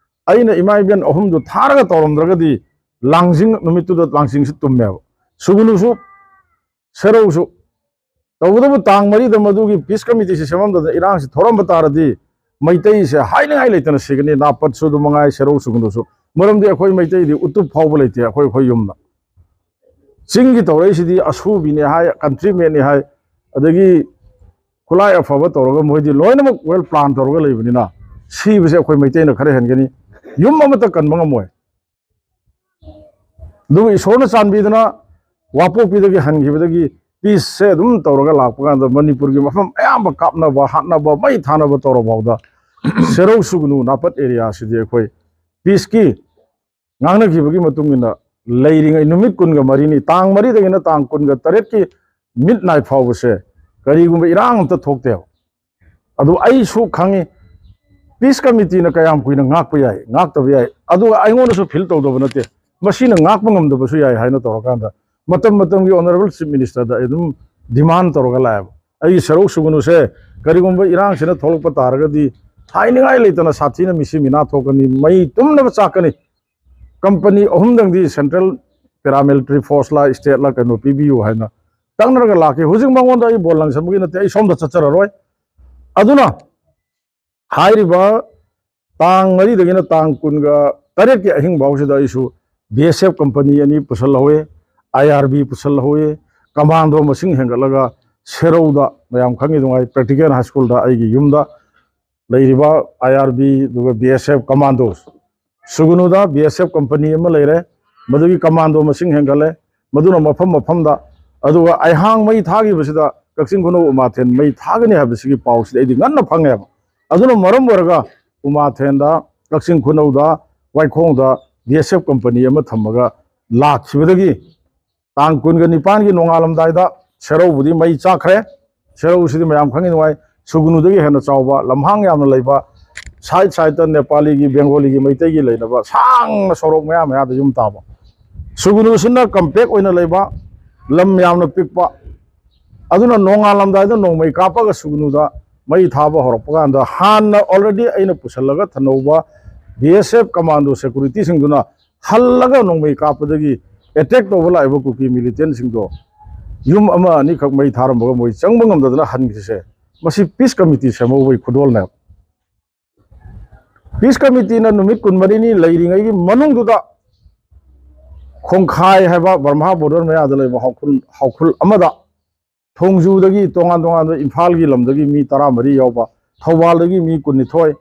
ꯑꯩꯅ ꯏꯃꯥ ꯏꯕꯦꯟ ꯑꯍꯨꯝꯗꯨ ꯊꯥꯔꯒ ꯇꯧꯔꯝꯗ꯭ꯔꯒꯗꯤ ꯂꯥꯡꯖꯤꯡ, ꯅꯨꯃꯤꯠꯇꯨꯗ ꯂꯥꯡꯖꯤꯡꯁꯤ ꯇꯨꯝꯃꯦꯕ꯫ ꯁꯨꯒꯅꯨꯁꯨ, ꯁꯦꯔꯧꯁꯨ꯫ ꯇꯧꯕꯇꯕꯨ ꯇꯥꯡ ꯃꯔꯤꯗ ꯃꯗꯨꯒꯤ ꯄꯤꯁ ꯀꯃꯤꯇꯤꯁꯤ ꯁꯦꯝꯃꯝꯗꯅ ꯏꯔꯥꯡꯁꯤ ꯊꯣꯛꯔꯝꯕ ꯇꯥꯔꯗꯤ ꯃꯩꯇꯩꯁꯦ ꯍꯥꯏꯅꯤꯡꯉꯥꯏ ꯂꯩꯇꯅ ꯁꯤꯒꯅꯤ, ꯅꯥꯄꯠꯁꯨ ꯑꯗꯨ ꯃꯉꯥꯏ, ꯁꯦꯔꯧ ꯁꯨꯒꯅꯨꯁꯨ꯫ ꯃꯔꯝꯗꯤ ꯑꯩꯈꯣꯏ ꯃꯩꯇꯩꯗꯤ ꯎꯇꯨꯞ ꯐꯥꯎꯕ ꯂꯩꯇꯦ ꯑꯩꯈꯣꯏ, ꯑꯩꯈꯣꯏ ꯌꯨꯝꯗ꯫ ꯆꯤꯡꯒꯤ ꯇꯧꯔꯛꯏꯁꯤꯗꯤ ꯑꯁꯨꯕꯤꯅꯤ ꯍꯥꯏ, ꯀꯟꯇ꯭ꯔꯤꯃꯦꯟꯅꯤ ꯍꯥꯏ, ꯑꯗꯒꯤ ꯈꯨꯠꯂꯥꯏ ꯑꯐꯕ ꯇꯧꯔꯒ ꯃꯣꯏꯗꯤ ꯂꯣꯏꯅꯃꯛ ꯋꯦꯜ ꯄ꯭ꯂꯥꯟ ꯇꯧꯔꯒ ꯂꯩꯕꯅꯤꯅ ꯁꯤꯕꯁꯦ ꯑꯩꯈꯣꯏ ꯃꯩꯇꯩꯅ ꯈꯔ ꯍꯦꯟꯒꯅꯤ꯫ ꯌꯨꯝ ꯑꯃꯠꯇ ꯀꯟꯕ ꯉꯝꯃꯣꯏ꯫ ꯑꯗꯨꯕꯨ ꯏꯁꯣꯔꯅ ꯆꯥꯟꯕꯤꯗꯨꯅ ꯋꯥꯄꯣꯛꯄꯤꯗꯒꯤ ꯍꯟꯈꯤꯕꯗꯒꯤ ꯄꯤꯁꯁꯦ ꯑꯗꯨꯝ ꯇꯧꯔꯒ ꯂꯥꯛꯄ ꯀꯥꯟꯗ ꯃꯅꯤꯄꯨꯔꯒꯤ ꯃꯐꯝ ꯑꯌꯥꯝꯕ ꯀꯥꯞꯅꯕ, ꯍꯥꯠꯅꯕ, ꯃꯩ ꯊꯥꯅꯕ ꯇꯧꯔꯐꯥꯎꯗ ꯁꯦꯔꯧ ꯁꯨꯒꯅꯨ ꯅꯥꯄꯠ ꯑꯦꯔꯤꯌꯥꯁꯤꯗꯤ ꯑꯩꯈꯣꯏ ꯄꯤꯁꯀꯤ ꯉꯥꯡꯅꯈꯤꯕꯒꯤ ꯃꯇꯨꯡ ꯏꯟꯅ ꯂꯩꯔꯤꯉꯩ ꯅꯨꯃꯤꯠ ꯀꯨꯟꯒ ꯃꯔꯤꯅꯤ, ꯇꯥꯡ ꯃꯔꯤꯗꯒꯤꯅ ꯇꯥꯡ ꯀꯨꯟꯒ ꯇꯔꯦꯠꯀꯤ ꯃꯤꯠ ꯅꯥꯏꯠ ꯐꯥꯎꯕꯁꯦ ꯀꯔꯤꯒꯨꯝꯕ ꯏꯔꯥꯡ ꯑꯝꯇ ꯊꯣꯛꯇꯦꯕ꯫ ꯑꯗꯨ ꯑꯩꯁꯨ ꯈꯪꯉꯤ, ꯄꯤꯁ ꯀꯃꯤꯇꯤꯅ ꯀꯌꯥꯝ ꯀꯨꯏꯅ ꯉꯥꯛꯄ ꯌꯥꯏ, ꯉꯥꯛꯇꯕ ꯌꯥꯏ, ꯑꯗꯨꯒ ꯑꯩꯉꯣꯟꯗꯁꯨ ꯐꯤꯜ ꯇꯧꯗꯕ ꯅꯠꯇꯦ, ꯃꯁꯤꯅ ꯉꯥꯛꯄ ꯉꯝꯗꯕꯁꯨ ꯌꯥꯏ ꯍꯥꯏꯅ ꯇꯧꯔꯀꯥꯟꯗ ꯃꯇꯝ ꯃꯇꯝꯒꯤ ꯑꯣꯅꯔꯦꯕꯜ ꯆꯤꯐ ꯃꯤꯅꯤꯁꯇꯔꯗ ꯑꯩ ꯑꯗꯨꯝ ꯗꯤꯃꯥꯟ ꯇꯧꯔꯒ ꯂꯥꯛꯑꯦꯕ꯫ ꯑꯩꯒꯤ ꯁꯦꯔꯧ ꯁꯨꯒꯅꯨꯁꯦ ꯀꯔꯤꯒꯨꯝꯕ ꯏꯔꯥꯡꯁꯤꯅ ꯊꯣꯛꯂꯛꯄ ꯇꯥꯔꯒꯗꯤ ꯍꯥꯏꯅꯤꯡꯉꯥꯏ ꯂꯩꯇꯅ ꯁꯥꯊꯤꯅ ꯃꯤꯁꯤ ꯃꯤꯅꯥ ꯊꯣꯛꯀꯅꯤ, ꯃꯩ ꯇꯨꯝꯅꯕ ꯆꯥꯛꯀꯅꯤ꯫ ꯀꯝꯄꯅꯤ ꯑꯍꯨꯝꯗꯪꯗꯤ ꯁꯦꯟꯇ꯭ꯔꯦꯜ ꯄꯦꯔꯥꯃꯤꯂꯤꯇꯔꯤ ꯐꯣꯔꯁꯂ ꯁ꯭ꯇꯦꯠꯂ ꯀꯩꯅꯣ ꯄꯤꯕꯤꯌꯨ ꯍꯥꯏꯅ ꯇꯛꯅꯔꯒ ꯂꯥꯛꯈꯤ꯫ ꯍꯧꯖꯤꯛ ꯃꯉꯣꯟꯗ ꯑꯩ ꯕꯣꯜ ꯂꯪꯁꯟꯕꯒꯤ ꯅꯠꯇꯦ, ꯑꯩ ꯁꯣꯝꯗ ꯆꯠꯆꯔꯔꯣꯏ꯫ ꯑꯗꯨꯅ ꯍꯥꯏꯔꯤꯕ ꯇꯥꯡ ꯃꯔꯤꯗꯒꯤꯅ ꯇꯥꯡ ꯀꯨꯟꯒ ꯇꯔꯦꯠꯀꯤ ꯑꯍꯤꯡ ꯐꯥꯎꯁꯤꯗ ꯑꯩꯁꯨ ꯕꯤ ꯑꯦꯁ ꯑꯦꯐ ꯀꯝꯄꯅꯤ ꯑꯅꯤ ꯄꯨꯁꯜꯍꯧꯋꯤ, ꯑꯥꯏ ꯑꯥꯔ ꯕꯤ ꯄꯨꯁꯜꯍꯧꯋꯤ, ꯀꯃꯥꯟꯗꯣ ꯃꯁꯤꯡ ꯍꯦꯟꯒꯠꯂꯒ ꯁꯦꯔꯧꯗ, ꯃꯌꯥꯝ ꯈꯪꯉꯤꯗꯨꯉꯥꯏ, ꯄ꯭ꯔꯦꯛꯇꯤꯀꯦꯜ ꯍꯥꯏ ꯁ꯭ꯀꯨꯜꯗ ꯑꯩꯒꯤ ꯌꯨꯝꯗ ꯂꯩꯔꯤꯕ ꯑꯥꯏ ꯑꯥꯔ ꯕꯤ ꯑꯗꯨꯒ ꯕꯤ ꯑꯦꯁ ꯑꯦꯐ ꯀꯃꯥꯟꯗꯣ, ꯁꯨꯒꯅꯨꯗ ꯕꯤ ꯑꯦꯁ ꯑꯦꯐ ꯀꯝꯄꯅꯤ ꯑꯃ ꯂꯩꯔꯦ, ꯃꯗꯨꯒꯤ ꯀꯃꯥꯟꯗꯣ ꯃꯁꯤꯡ ꯍꯦꯟꯒꯠꯂꯦ, ꯃꯗꯨꯅ ꯃꯐꯝ ꯃꯐꯝꯗ꯫ ꯑꯗꯨꯒ ꯑꯩꯍꯥꯡ ꯃꯩ ꯊꯥꯈꯤꯕꯁꯤꯗ ꯀꯛꯆꯤꯡ ꯈꯨꯅꯧ ꯎꯃꯥꯊꯦꯟ ꯃꯩ ꯊꯥꯒꯅꯤ ꯍꯥꯏꯕꯁꯤꯒꯤ ꯄꯥꯎꯁꯤꯗꯤ ꯑꯩꯗꯤ ꯉꯟꯅ ꯐꯪꯉꯦꯕ꯫ ꯑꯗꯨꯅ ꯃꯔꯝ ꯑꯣꯏꯔꯒ ꯎꯃꯥꯊꯦꯟꯗ, ꯀꯛꯆꯤꯡ ꯈꯨꯅꯧꯗ, ꯋꯥꯏꯈꯣꯡꯗ ꯕꯤ ꯑꯦꯁ ꯑꯦꯐ ꯀꯝꯄꯅꯤ ꯑꯃ ꯊꯝꯃꯒ ꯂꯥꯛꯈꯤꯕꯗꯒꯤ ꯇꯥꯡ ꯀꯨꯟꯒ ꯅꯤꯄꯥꯟꯒꯤ ꯅꯣꯡꯉꯥꯜꯂꯝꯗꯥꯏꯗ ꯁꯦꯔꯧꯕꯨꯗꯤ ꯃꯩ ꯆꯥꯛꯈ꯭ꯔꯦ꯫ ꯁꯦꯔꯧꯁꯤꯗꯤ ꯃꯌꯥꯝ ꯈꯪꯉꯤ ꯅꯨꯡꯉꯥꯏ, ꯁꯨꯒꯅꯨꯗꯒꯤ ꯍꯦꯟꯅ ꯆꯥꯎꯕ, ꯂꯝꯍꯥꯡ ꯌꯥꯝꯅ ꯂꯩꯕ, side sideꯇ ꯅꯦꯄꯥꯂꯤꯒꯤ, ꯕꯦꯡꯒꯣꯂꯤꯒꯤ, ꯃꯩꯇꯩꯒꯤ ꯂꯩꯅꯕ ꯁꯥꯡꯅ ꯁꯣꯔꯣꯛ ꯃꯌꯥ ꯃꯌꯥꯗ ꯌꯨꯝ ꯇꯥꯕ꯫ ꯁꯨꯒꯅꯨꯁꯤꯅ compact ꯑꯣꯏꯅ ꯂꯩꯕ, ꯂꯝ ꯌꯥꯝꯅ ꯄꯤꯛꯄ, ꯑꯗꯨꯅ ꯅꯣꯡꯉꯥꯜꯂꯝꯗꯥꯏꯗ ꯅꯣꯡꯃꯩ ꯀꯥꯞꯄꯒ ꯁꯨꯒꯅꯨꯗ ꯃꯩ ꯊꯥꯕ ꯍꯧꯔꯛꯄ ꯀꯥꯟꯗ, ꯍꯥꯟꯅ already ꯑꯩꯅ ꯄꯨꯁꯜꯂꯒ ꯊꯝꯍꯧꯕ B S F commando securityꯁꯤꯡꯗꯨꯅ ꯍꯜꯂꯒ ꯅꯣꯡꯃꯩ ꯀꯥꯞꯄꯗꯒꯤ attack ꯇꯧꯕ ꯂꯥꯛꯏꯕ ꯀꯨꯀꯤ militantꯁꯤꯡꯗꯣ ꯌꯨꯝ ꯑꯃ ꯑꯅꯤꯈꯛ ꯃꯩ ꯊꯥꯔꯝꯕꯒ ꯃꯣꯏ ꯆꯪꯕ ꯉꯝꯗꯗꯅ ꯍꯟꯈ꯭ꯔꯤꯁꯦ, ꯃꯁꯤ peace committee ꯁꯦꯝꯍꯧꯕꯒꯤ ꯈꯨꯗꯣꯜꯅꯦꯕ꯫ Peace committeeꯅ ꯅꯨꯃꯤꯠ ꯀꯨꯟꯃꯔꯤꯅꯤ ꯂꯩꯔꯤꯉꯩꯒꯤ ꯃꯅꯨꯡꯗꯨꯗ ꯈꯣꯡꯈꯥꯏ ꯍꯥꯏꯕ ꯕꯔꯃꯥ border ꯃꯌꯥꯗ ꯂꯩꯕ ꯍꯥꯎꯈꯨꯜ, ꯍꯥꯎꯈꯨꯜ ꯑꯃꯗ ꯊꯣꯡꯖꯨꯗꯒꯤ, ꯇꯣꯉꯥꯟ ꯇꯣꯉꯥꯟꯕ ꯏꯝꯐꯥꯜꯒꯤ ꯂꯝꯗꯒꯤ ꯃꯤ ꯇꯔꯥꯃꯔꯤ ꯌꯥꯎꯕ, ꯊꯧꯕꯥꯜꯗꯒꯤ ꯃꯤ ꯀꯨꯟꯅꯤꯊꯣꯏ,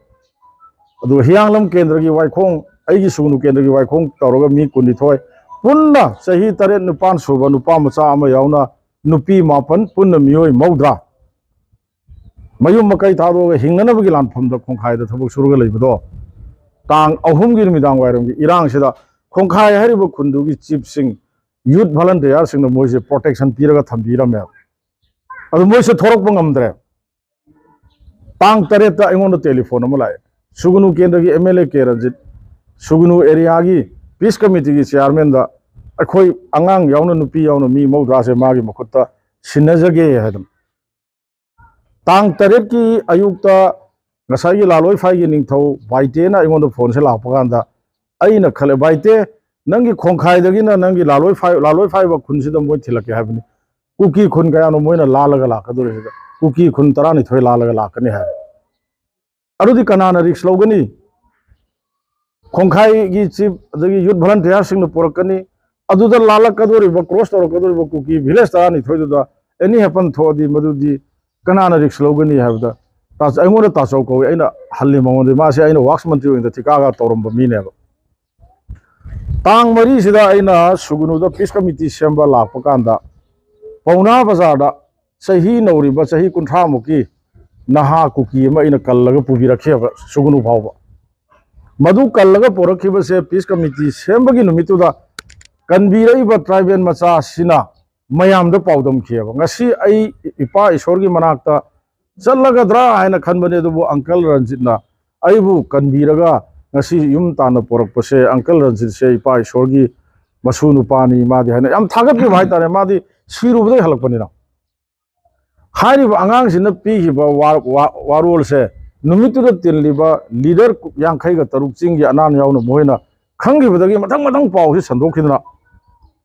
ꯑꯗꯨꯒ ꯍꯤꯌꯥꯡꯂꯝ ꯀꯦꯟꯗ꯭ꯔꯒꯤ ꯋꯥꯏꯈꯣꯡ, ꯑꯩꯒꯤ ꯁꯨꯒꯅꯨ ꯀꯦꯟꯗ꯭ꯔꯒꯤ ꯋꯥꯏꯈꯣꯡ ꯇꯧꯔꯒ ꯃꯤ ꯀꯨꯟꯅꯤꯊꯣꯏ, ꯄꯨꯟꯅ ꯆꯍꯤ ꯇꯔꯦꯠ ꯅꯤꯄꯥꯟ ꯁꯨꯕ ꯅꯨꯄꯥ ꯃꯆꯥ ꯑꯃ ꯌꯥꯎꯅ ꯅꯨꯄꯤ ꯃꯥꯄꯟ, ꯄꯨꯟꯅ ꯃꯤꯑꯣꯏ ꯃꯧꯗ꯭ꯔꯥ ꯃꯌꯨꯝ ꯃꯀꯩ ꯊꯥꯗꯣꯛꯑꯒ ꯍꯤꯡꯅꯅꯕꯒꯤ ꯂꯥꯟꯐꯝꯗ ꯈꯣꯡꯈꯥꯏꯗ ꯊꯕꯛ ꯁꯨꯔꯒ ꯂꯩꯕꯗꯣ, ꯇꯥꯡ ꯑꯍꯨꯝꯒꯤ ꯅꯨꯃꯤꯗꯥꯡ ꯋꯥꯏꯔꯝꯒꯤ ꯏꯔꯥꯡꯁꯤꯗ ꯈꯣꯡꯈꯥꯏ ꯍꯥꯏꯔꯤꯕ ꯈꯨꯟꯗꯨꯒꯤ chiefꯁꯤꯡ, youth volunteerꯁꯤꯡꯅ ꯃꯣꯏꯁꯦ protection ꯄꯤꯔꯒ ꯊꯝꯕꯤꯔꯝꯃꯦꯕ꯫ ꯑꯗꯨ ꯃꯣꯏꯁꯦ ꯊꯣꯔꯛꯄ ꯉꯝꯗ꯭ꯔꯦ꯫ ꯇꯥꯡ ꯇꯔꯦꯠꯇ ꯑꯩꯉꯣꯟꯗ telephone ꯑꯃ ꯂꯥꯛꯑꯦ, ꯁꯨꯒꯅꯨ ꯀꯦꯟꯗ꯭ꯔꯒꯤ MLA ꯀꯦ ꯔꯟꯖꯤꯠ, ꯁꯨꯒꯅꯨ areaꯒꯤ peace committeeꯒꯤ chairmanꯗ ꯑꯩꯈꯣꯏ ꯑꯉꯥꯡ ꯌꯥꯎꯅ, ꯅꯨꯄꯤ ꯌꯥꯎꯅ ꯃꯤ ꯃꯧꯗ꯭ꯔꯥꯁꯦ ꯃꯥꯒꯤ ꯃꯈꯨꯠꯇ ꯁꯤꯟꯅꯖꯒꯦ ꯍꯥꯏꯗꯅ꯫ ꯇꯥꯡ ꯇꯔꯦꯠꯀꯤ ꯑꯌꯨꯛꯇ ꯉꯁꯥꯏꯒꯤ ꯂꯥꯂꯣꯏ ꯐꯥꯏꯒꯤ ꯅꯤꯡꯊꯧ ꯕꯥꯏꯇꯦꯅ ꯑꯩꯉꯣꯟꯗ phoneꯁꯦ ꯂꯥꯛꯄ ꯀꯥꯟꯗ, ꯑꯩꯅ ꯈꯜꯂꯦ, "ꯕꯥꯏꯇꯦ, ꯅꯪꯒꯤ ꯈꯣꯡꯈꯥꯏꯗꯒꯤꯅ ꯅꯪꯒꯤ ꯂꯥꯂꯣꯏ ꯐꯥꯏ, ꯂꯥꯂꯣꯏ ꯐꯥꯏꯕ ꯈꯨꯟꯁꯤꯗ ꯃꯣꯏ ꯊꯤꯜꯂꯛꯀꯦ ꯍꯥꯏꯕꯅꯤ꯫ ꯀꯨꯀꯤ ꯈꯨꯟ ꯀꯌꯥꯅꯣ ꯃꯣꯏꯅ ꯂꯥꯜꯂꯒ ꯂꯥꯛꯀꯗꯧꯔꯤꯁꯤꯗ, ꯀꯨꯀꯤ ꯈꯨꯟ ꯇꯔꯥꯅꯤꯊꯣꯏ ꯂꯥꯜꯂꯒ ꯂꯥꯛꯀꯅꯤ" ꯍꯥꯏ꯫ ꯑꯗꯨꯗꯤ ꯀꯅꯥꯅ risk ꯂꯧꯒꯅꯤ? ꯈꯣꯡꯈꯥꯏꯒꯤ chief, ꯑꯗꯒꯤ youth volunteerꯁꯤꯡꯅ ꯄꯨꯔꯛꯀꯅꯤ꯫ ꯑꯗꯨꯗ ꯂꯥꯜꯂꯛꯀꯗꯧꯔꯤꯕ, cross ꯇꯧꯔꯛꯀꯗꯧꯔꯤꯕ ꯀꯨꯀꯤ village ꯇꯔꯥꯅꯤꯊꯣꯏꯗꯨꯗ any happen ꯊꯣꯛꯑꯗꯤ ꯃꯗꯨꯗꯤ ꯀꯅꯥꯅ risk ꯂꯧꯒꯅꯤ ꯍꯥꯏꯕꯗ, ꯇꯥꯆ-, ꯑꯩꯉꯣꯟꯗ ꯇꯥꯆꯧ ꯀꯧꯏ, ꯑꯩꯅ ꯍꯜꯂꯤ ꯃꯉꯣꯟꯗ꯫ ꯃꯥꯁꯦ ꯑꯩꯅ works ꯃꯟꯇ꯭ꯔꯤ ꯑꯣꯏꯅ ꯊꯤꯀꯥꯒ ꯇꯧꯔꯝꯕ ꯃꯤꯅꯦꯕ꯫ ꯇꯥꯡ ꯃꯔꯤꯁꯤꯗ ꯑꯩꯅ ꯁꯨꯒꯅꯨꯗ peace committee ꯁꯦꯝꯕ ꯂꯥꯛꯄ ꯀꯥꯟꯗ, ꯄꯥꯎꯅꯥ ꯕꯖꯥꯔꯗ ꯆꯍꯤ ꯅꯧꯔꯤꯕ, ꯆꯍꯤ ꯀꯨꯟꯊ꯭ꯔꯥ ꯃꯨꯛꯀꯤ ꯅꯍꯥ ꯀꯨꯀꯤ ꯑꯃ ꯑꯩꯅ ꯀꯜꯂꯒ ꯄꯨꯕꯤꯔꯛꯈꯤꯕ ꯁꯨꯒꯅꯨ ꯐꯥꯎꯕ꯫ ꯃꯗꯨ ꯀꯜꯂꯒ ꯄꯨꯔꯛꯈꯤꯕꯁꯦ peace committee ꯁꯦꯝꯕꯒꯤ ꯅꯨꯃꯤꯠꯇꯨꯗ ꯀꯟꯕꯤꯔꯛꯏꯕ tribal ꯃꯆꯥꯁꯤꯅ ꯃꯌꯥꯝꯗ ꯄꯥꯎꯗꯝꯈꯤꯑꯕ꯫ ꯉꯁꯤ ꯑꯩ ꯏꯄꯥ ꯏꯁꯣꯔꯒꯤ ꯃꯅꯥꯛꯇ ꯆꯠꯂꯒꯗ꯭ꯔꯥ ꯍꯥꯏꯅ ꯈꯟꯕꯅꯦ, ꯑꯗꯨꯕꯨ uncle ꯔꯟꯖꯤꯠꯅ ꯑꯩꯕꯨ ꯀꯟꯕꯤꯔꯒ ꯉꯁꯤ ꯌꯨꯝ ꯇꯥꯟꯅ ꯄꯣꯔꯛꯄꯁꯦ ꯑꯪꯀꯜ ꯔꯟꯖꯤꯠꯁꯦ ꯏꯄꯥ ꯏꯁꯣꯔꯒꯤ ꯃꯁꯨ ꯅꯨꯄꯥꯅꯤ ꯃꯥꯗꯤ ꯍꯥꯏꯅ ꯌꯥꯝ ꯊꯥꯒꯠꯄꯤꯕ ꯍꯥꯏꯇꯥꯔꯦ꯫ ꯃꯥꯗꯤ ꯁꯤꯔꯨꯕꯗꯒꯤ ꯍꯜꯂꯛꯄꯅꯤꯅ꯫ ꯍꯥꯏꯔꯤꯕ ꯑꯉꯥꯡꯁꯤꯅ ꯄꯤꯈꯤꯕ ꯋꯥ-, ꯋꯥ-, ꯋꯥꯔꯣꯜꯁꯦ ꯅꯨꯃꯤꯠꯇꯨꯗ ꯇꯤꯜꯂꯤꯕ ꯂꯤꯗꯔ ꯌꯥꯡꯈꯩꯒ ꯇꯔꯨꯛ ꯆꯤꯡꯒꯤ ꯑꯅꯥꯟ ꯌꯥꯎꯅ ꯃꯈꯣꯏꯅ ꯈꯪꯈꯤꯕꯗꯒꯤ ꯃꯊꯪ ꯃꯊꯪ ꯄꯥꯎꯁꯤ ꯁꯟꯗꯣꯛꯈꯤꯗꯅ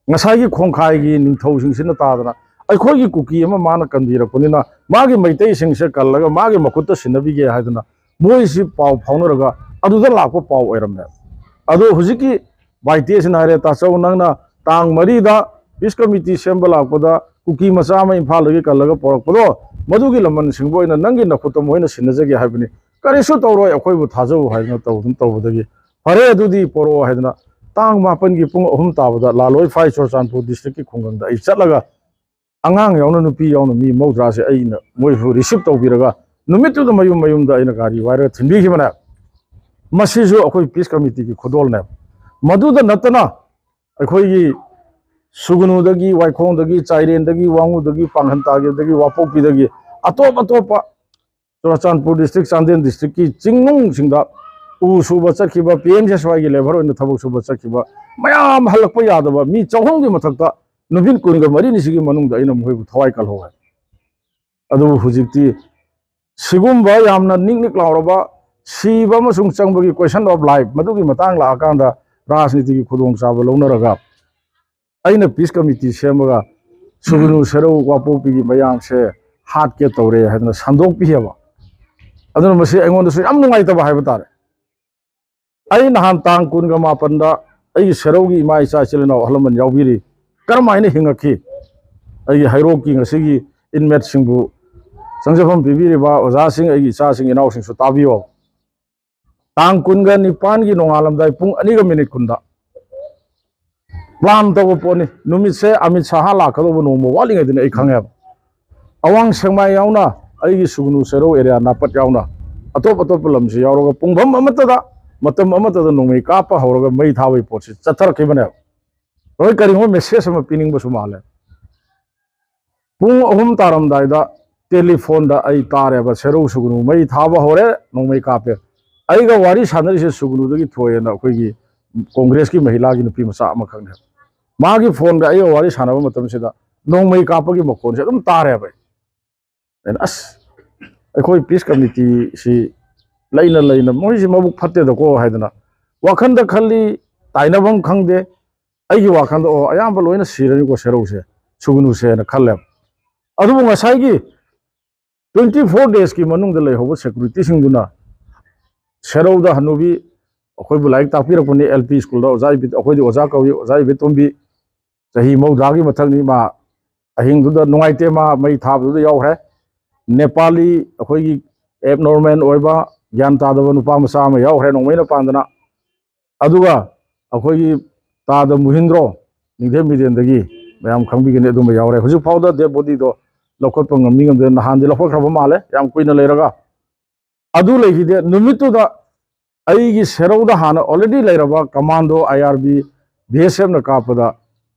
ꯉꯁꯥꯏꯒꯤ ꯈꯣꯡꯈꯥꯏꯒꯤ ꯅꯤꯡꯊꯧꯁꯤꯡꯁꯤꯅ ꯇꯥꯗꯅ ꯑꯩꯈꯣꯏꯒꯤ ꯀꯨꯀꯤ ꯑꯃ ꯃꯥꯅ ꯀꯟꯕꯤꯔꯛꯄꯅꯤꯅ ꯃꯥꯒꯤ ꯃꯩꯇꯩꯁꯤꯡꯁꯦ ꯀꯜꯂꯒ ꯃꯥꯒꯤ ꯃꯈꯨꯠꯇ ꯁꯤꯟꯅꯕꯤꯒꯦ ꯍꯥꯏꯗꯅ ꯃꯣꯏꯁꯤ ꯄꯥꯎ ꯐꯥꯎꯅꯔꯒ ꯑꯗꯨꯗ ꯂꯥꯛꯄ ꯄꯥꯎ ꯑꯣꯏꯔꯝꯃꯦ꯫ ꯑꯗꯣ ꯍꯧꯖꯤꯛꯀꯤ ꯕꯥꯏꯇꯦꯁꯤꯅ ꯍꯥꯏꯔꯦ, "ꯇꯥꯆꯧ, ꯅꯪꯅ ꯇꯥꯡ ꯃꯔꯤꯗ ꯄꯤꯁ ꯀꯃꯤꯇꯤ ꯁꯦꯝꯕ ꯂꯥꯛꯄꯗ ꯀꯨꯀꯤ ꯃꯆꯥ ꯑꯃ ꯏꯝꯐꯥꯜꯗꯒꯤ ꯀꯜꯂꯒ ꯄꯣꯔꯛꯄꯗꯣ, ꯃꯗꯨꯒꯤ ꯂꯃꯟꯁꯤꯡꯕꯨ ꯑꯣꯏꯅ ꯅꯪꯒꯤ ꯅꯈꯨꯠꯇ ꯃꯣꯏꯅ ꯁꯤꯟꯅꯖꯒꯦ ꯍꯥꯏꯕꯅꯤ, ꯀꯔꯤꯁꯨ ꯇꯧꯔꯣꯏ, ꯑꯩꯈꯣꯏꯕꯨ ꯊꯥꯖꯧ" ꯍꯥꯏꯗꯅ ꯇꯧꯗꯨꯅ ꯇꯧꯕꯗꯒꯤ, "ꯐꯔꯦ, ꯑꯗꯨꯗꯤ ꯄꯣꯔꯛꯑꯣ" ꯍꯥꯏꯗꯅ ꯇꯥꯡ ꯃꯥꯄꯟꯒꯤ ꯄꯨꯡ ꯑꯍꯨꯝ ꯇꯥꯕꯗ ꯂꯥꯂꯣꯏ ꯐꯥꯏ ꯆꯨꯔꯆꯥꯟꯄꯨꯔ ꯗꯤꯁꯇ꯭ꯔꯤꯛꯀꯤ ꯈꯨꯡꯒꯪꯗ ꯑꯩ ꯆꯠꯂꯒ ꯑꯉꯥꯡ ꯌꯥꯎꯅ ꯅꯨꯄꯤ ꯌꯥꯎꯅ ꯃꯤ ꯃꯧꯗ꯭ꯔꯥꯁꯦ ꯑꯩꯅ ꯃꯣꯏꯕꯨ ꯔꯤꯁꯤꯞ ꯇꯧꯕꯤꯔꯒ ꯅꯨꯃꯤꯠꯇꯨꯗ ꯃꯌꯨꯝ ꯃꯌꯨꯝꯗ ꯑꯩꯅ ꯒꯥꯔꯤ ꯋꯥꯏꯔꯒ ꯊꯤꯟꯕꯤꯈꯤꯕꯅꯦ꯫ ꯃꯁꯤꯁꯨ ꯑꯩꯈꯣꯏ ꯄꯤꯁ ꯀꯃꯤꯇꯤꯒꯤ ꯈꯨꯗꯣꯜꯅꯦꯕ꯫ ꯃꯗꯨꯗ ꯅꯠꯇꯅ ꯑꯩꯈꯣꯏꯒꯤ ꯁꯨꯒꯅꯨꯗꯒꯤ, ꯋꯥꯏꯈꯣꯡꯗꯒꯤ, ꯆꯥꯏꯔꯦꯟꯗꯒꯤ, ꯋꯥꯉꯨꯗꯒꯤ, ꯄꯥꯡꯒꯟ ꯇꯥꯒꯦꯗꯒꯤ, ꯋꯥꯄꯣꯛꯄꯤꯗꯒꯤ, ꯑꯇꯣꯞ ꯑꯇꯣꯞꯄ ꯆꯨꯔꯆꯥꯟꯄꯨꯔ ꯗꯤꯁꯇ꯭ꯔꯤꯛ, ꯆꯥꯟꯗꯦꯜ ꯗꯤꯁꯇ꯭ꯔꯤꯛꯀꯤ ꯆꯤꯡꯅꯨꯡꯁꯤꯡꯗ ꯎ ꯁꯨꯕ ꯆꯠꯈꯤꯕ, P M C S ꯋꯥꯏꯒꯤ labour ꯑꯣꯏꯅ ꯊꯕꯛ ꯁꯨꯕ ꯆꯠꯈꯤꯕ ꯃꯌꯥꯝ, ꯍꯜꯂꯛꯄ ꯌꯥꯗꯕ ꯃꯤ ꯆꯍꯨꯝꯒꯤ ꯃꯊꯛꯇ ꯅꯨꯃꯤꯠ ꯀꯨꯟꯒ ꯃꯔꯤꯅꯤꯁꯤꯒꯤ ꯃꯅꯨꯡꯗ ꯑꯩꯅ ꯃꯈꯣꯏꯕꯨ ꯊꯋꯥꯏ ꯀꯜꯍꯧꯋꯦ꯫ ꯑꯗꯨꯕꯨ ꯍꯧꯖꯤꯛꯇꯤ ꯁꯤꯒꯨꯝꯕ ꯌꯥꯝꯅ ꯅꯤꯛ ꯅꯤꯛ ꯂꯥꯎꯔꯕ ꯁꯤꯕ ꯑꯃꯁꯨꯡ ꯆꯪꯕꯒꯤ question of life ꯃꯗꯨꯒꯤ ꯃꯇꯥꯡ ꯂꯥꯛꯑꯀꯥꯟꯗ ꯔꯥꯖꯅꯤꯇꯤꯒꯤ ꯈꯨꯗꯣꯡꯆꯥꯕ ꯂꯧꯅꯔꯒ ꯑꯩꯅ ꯄꯤꯁ ꯀꯃꯤꯇꯤ ꯁꯦꯝꯃꯒ ꯁꯨꯒꯅꯨ ꯁꯦꯔꯧ ꯋꯥꯄꯣꯛꯄꯤꯒꯤ ꯃꯌꯥꯝꯁꯦ ꯍꯥꯠꯀꯦ ꯇꯧꯔꯦ ꯍꯥꯏꯗꯅ ꯁꯟꯗꯣꯛꯄꯤꯑꯕ꯫ ꯑꯗꯨꯅ ꯃꯁꯤ ꯑꯩꯉꯣꯟꯗꯁꯨ ꯌꯥꯝ ꯅꯨꯡꯉꯥꯏꯇꯕ ꯍꯥꯏꯕ ꯇꯥꯔꯦ꯫ ꯑꯩ ꯅꯍꯥꯟ ꯇꯥꯡ ꯀꯨꯟꯒ ꯃꯥꯄꯟꯗ ꯑꯩꯒꯤ ꯁꯦꯔꯧꯒꯤ ꯏꯃꯥ ꯏꯆꯥ ꯏꯆꯤꯜ ꯏꯅꯥꯎ ꯑꯍꯜ ꯂꯃꯟ ꯌꯥꯎꯕꯤꯔꯤ꯫ ꯀꯔꯝ ꯍꯥꯏꯅ ꯍꯤꯡꯉꯛꯈꯤ? ꯑꯩꯒꯤ ꯍꯩꯔꯣꯛꯀꯤ ꯉꯁꯤꯒꯤ inmateꯁꯤꯡꯕꯨ ꯆꯪꯖꯐꯝ ꯄꯤꯕꯤꯔꯤꯕ ꯑꯣꯖꯥꯁꯤꯡ, ꯑꯩꯒꯤ ꯏꯆꯥꯁꯤꯡ ꯏꯅꯥꯎꯁꯤꯡꯁꯨ ꯇꯥꯕꯤꯌꯣ꯫ ꯇꯥꯡ ꯀꯨꯟꯒ ꯅꯤꯄꯥꯟꯒꯤ ꯅꯣꯡꯉꯥꯜꯂꯝꯗꯥꯏ ꯄꯨꯡ ꯑꯅꯤꯒ ꯃꯤꯅꯤꯠ ꯀꯨꯟꯗ plan ꯇꯧꯕ ꯄꯣꯠꯅꯤ꯫ ꯅꯨꯃꯤꯠꯁꯦ ꯑꯃꯤꯠ ꯁꯥꯍ ꯂꯥꯛꯀꯗꯧꯕ ꯅꯣꯡꯃ ꯋꯥꯠꯂꯤꯉꯩꯗꯅ ꯑꯩ ꯈꯪꯉꯦꯕ꯫ ꯑꯋꯥꯡ ꯁꯦꯛꯃꯥꯏ ꯌꯥꯎꯅ, ꯑꯩꯒꯤ ꯁꯨꯒꯅꯨ ꯁꯦꯔꯧ area ꯅꯥꯄꯠ ꯌꯥꯎꯅ, ꯑꯇꯣꯞ ꯑꯇꯣꯞꯄ ꯂꯝꯁꯤ ꯌꯥꯎꯔꯒ ꯄꯨꯡꯐꯝ ꯑꯃꯠꯇꯗ, ꯃꯇꯝ ꯑꯃꯠꯇꯗ ꯅꯣꯡꯃꯩ ꯀꯥꯞꯄ ꯍꯧꯔꯒ ꯃꯩ ꯊꯥꯕꯒꯤ ꯄꯣꯠꯁꯤ ꯆꯠꯊꯔꯛꯈꯤꯕꯅꯦꯕ꯫ ꯍꯣꯏ, ꯀꯔꯤꯒꯨꯝꯕ message ꯑꯃ ꯄꯤꯅꯤꯡꯕꯁꯨ ꯃꯥꯜꯂꯦ꯫ ꯄꯨꯡ ꯑꯍꯨꯝ ꯇꯥꯔꯝꯗꯥꯏꯗ telephoneꯗ ꯑꯩ ꯇꯥꯔꯦꯕ, "ꯁꯦꯔꯧ ꯁꯨꯒꯅꯨ ꯃꯩ ꯊꯥꯕ ꯍꯧꯔꯦ, ꯅꯣꯡꯃꯩ ꯀꯥꯞꯄꯦ"꯫ ꯑꯩꯒ ꯋꯥꯔꯤ ꯁꯥꯟꯅꯔꯤꯁꯦ ꯁꯨꯒꯅꯨꯗꯒꯤ ꯊꯣꯏꯑꯦꯅ ꯑꯩꯈꯣꯏꯒꯤ ꯀꯣꯡꯒ꯭ꯔꯦꯁꯀꯤ ꯃꯍꯤꯂꯥꯒꯤ ꯅꯨꯄꯤ ꯃꯆꯥ ꯑꯃꯈꯛꯅꯦ꯫ ꯃꯥꯒꯤ ꯐꯣꯟꯗ ꯑꯩꯒ ꯋꯥꯔꯤ ꯁꯥꯟꯅꯕ ꯃꯇꯝꯁꯤꯗ ꯅꯣꯡꯃꯩ ꯀꯥꯞꯄꯒꯤ ꯃꯈꯣꯟꯁꯦ ꯑꯗꯨꯝ ꯇꯥꯔꯦꯕ꯫ ꯑꯩꯅ, "ꯑꯁ, ꯑꯩꯈꯣꯏ ꯄꯤꯁ ꯀꯃꯤꯇꯤꯁꯤ ꯂꯩꯅ ꯂꯩꯅ ꯃꯣꯏꯁꯤ ꯃꯕꯨꯛ ꯐꯠꯇꯦꯗꯀꯣ" ꯍꯥꯏꯗꯅ ꯋꯥꯈꯟꯗ ꯈꯜꯂꯤ꯫ ꯇꯥꯏꯅꯐꯝ ꯈꯪꯗꯦ꯫ ꯑꯩꯒꯤ ꯋꯥꯈꯟꯗ, "ꯑꯣ, ꯑꯌꯥꯝꯕ ꯂꯣꯏꯅ ꯁꯤꯔꯅꯤꯀꯣ ꯁꯦꯔꯧꯁꯦ, ꯁꯨꯒꯅꯨꯁꯦꯅ" ꯈꯜꯂꯦꯕ꯫ ꯑꯗꯨꯕꯨ ꯉꯁꯥꯏꯒꯤ twenty four days ꯀꯤ ꯃꯅꯨꯡꯗ ꯂꯩꯍꯧꯕ security ꯁꯤꯡꯗꯨꯅ ꯁꯦꯔꯧꯗ ꯍꯅꯨꯕꯤ, ꯑꯩꯈꯣꯏꯕꯨ ꯂꯥꯏꯔꯤꯛ ꯇꯥꯛꯄꯤꯔꯛꯄꯅꯤ, L P school ꯗ ꯑꯣꯖꯥ ꯏꯕꯦ-, ꯑꯩꯈꯣꯏꯗꯤ ꯑꯣꯖꯥ ꯀꯧꯏ, ꯑꯣꯖꯥ ꯏꯕꯦꯇꯣꯝꯕꯤ, ꯆꯍꯤ ꯃꯧꯗ꯭ꯔꯥꯒꯤ ꯃꯊꯛꯅꯤ꯫ ꯃꯥ ꯑꯍꯤꯡꯗꯨꯗ ꯅꯨꯡꯉꯥꯏꯇꯦ, ꯃꯥ ꯃꯩ ꯊꯥꯕꯗꯨꯗ ꯌꯥꯎꯈ꯭ꯔꯦ꯫ ꯅꯦꯄꯥꯂꯤ, ꯑꯩꯈꯣꯏꯒꯤ abnormal ꯑꯣꯏꯕ, ꯒ꯭ꯌꯥꯟ ꯇꯥꯗꯕ ꯅꯨꯄꯥ ꯃꯆꯥ ꯑꯃ ꯌꯥꯎꯈ꯭ꯔꯦ ꯅꯣꯡꯃꯩꯅ ꯄꯥꯟꯗꯅ꯫ ꯑꯗꯨꯒ ꯑꯩꯈꯣꯏꯒꯤ ꯇꯥꯗ ꯃꯨꯍꯤꯟꯗ꯭ꯔꯣ, ꯅꯤꯡꯊꯦꯝ ꯕꯤꯔꯦꯟꯗꯒꯤ, ꯃꯌꯥꯝ ꯈꯪꯕꯤꯒꯅꯤ, ꯑꯗꯨꯝꯕ ꯌꯥꯎꯔꯦ꯫ ꯍꯧꯖꯤꯛ ꯐꯥꯎꯗ dead body ꯗꯣ ꯂꯧꯈꯠꯄ ꯉꯝꯃꯤ ꯉꯝꯗꯦ, ꯅꯍꯥꯟꯗꯤ ꯂꯧꯈꯠꯈ꯭ꯔꯕ ꯃꯥꯜꯂꯦ, ꯌꯥꯝ ꯀꯨꯏꯅ ꯂꯩꯔꯒ꯫ ꯑꯗꯨ ꯂꯩꯈꯤꯗꯦ꯫ ꯅꯨꯃꯤꯠꯇꯨꯗ ꯑꯩꯒꯤ ꯁꯦꯔꯧꯗ ꯍꯥꯟꯅ already ꯂꯩꯔꯕ commando, I R B, B S F ꯅ ꯀꯥꯞꯄꯗ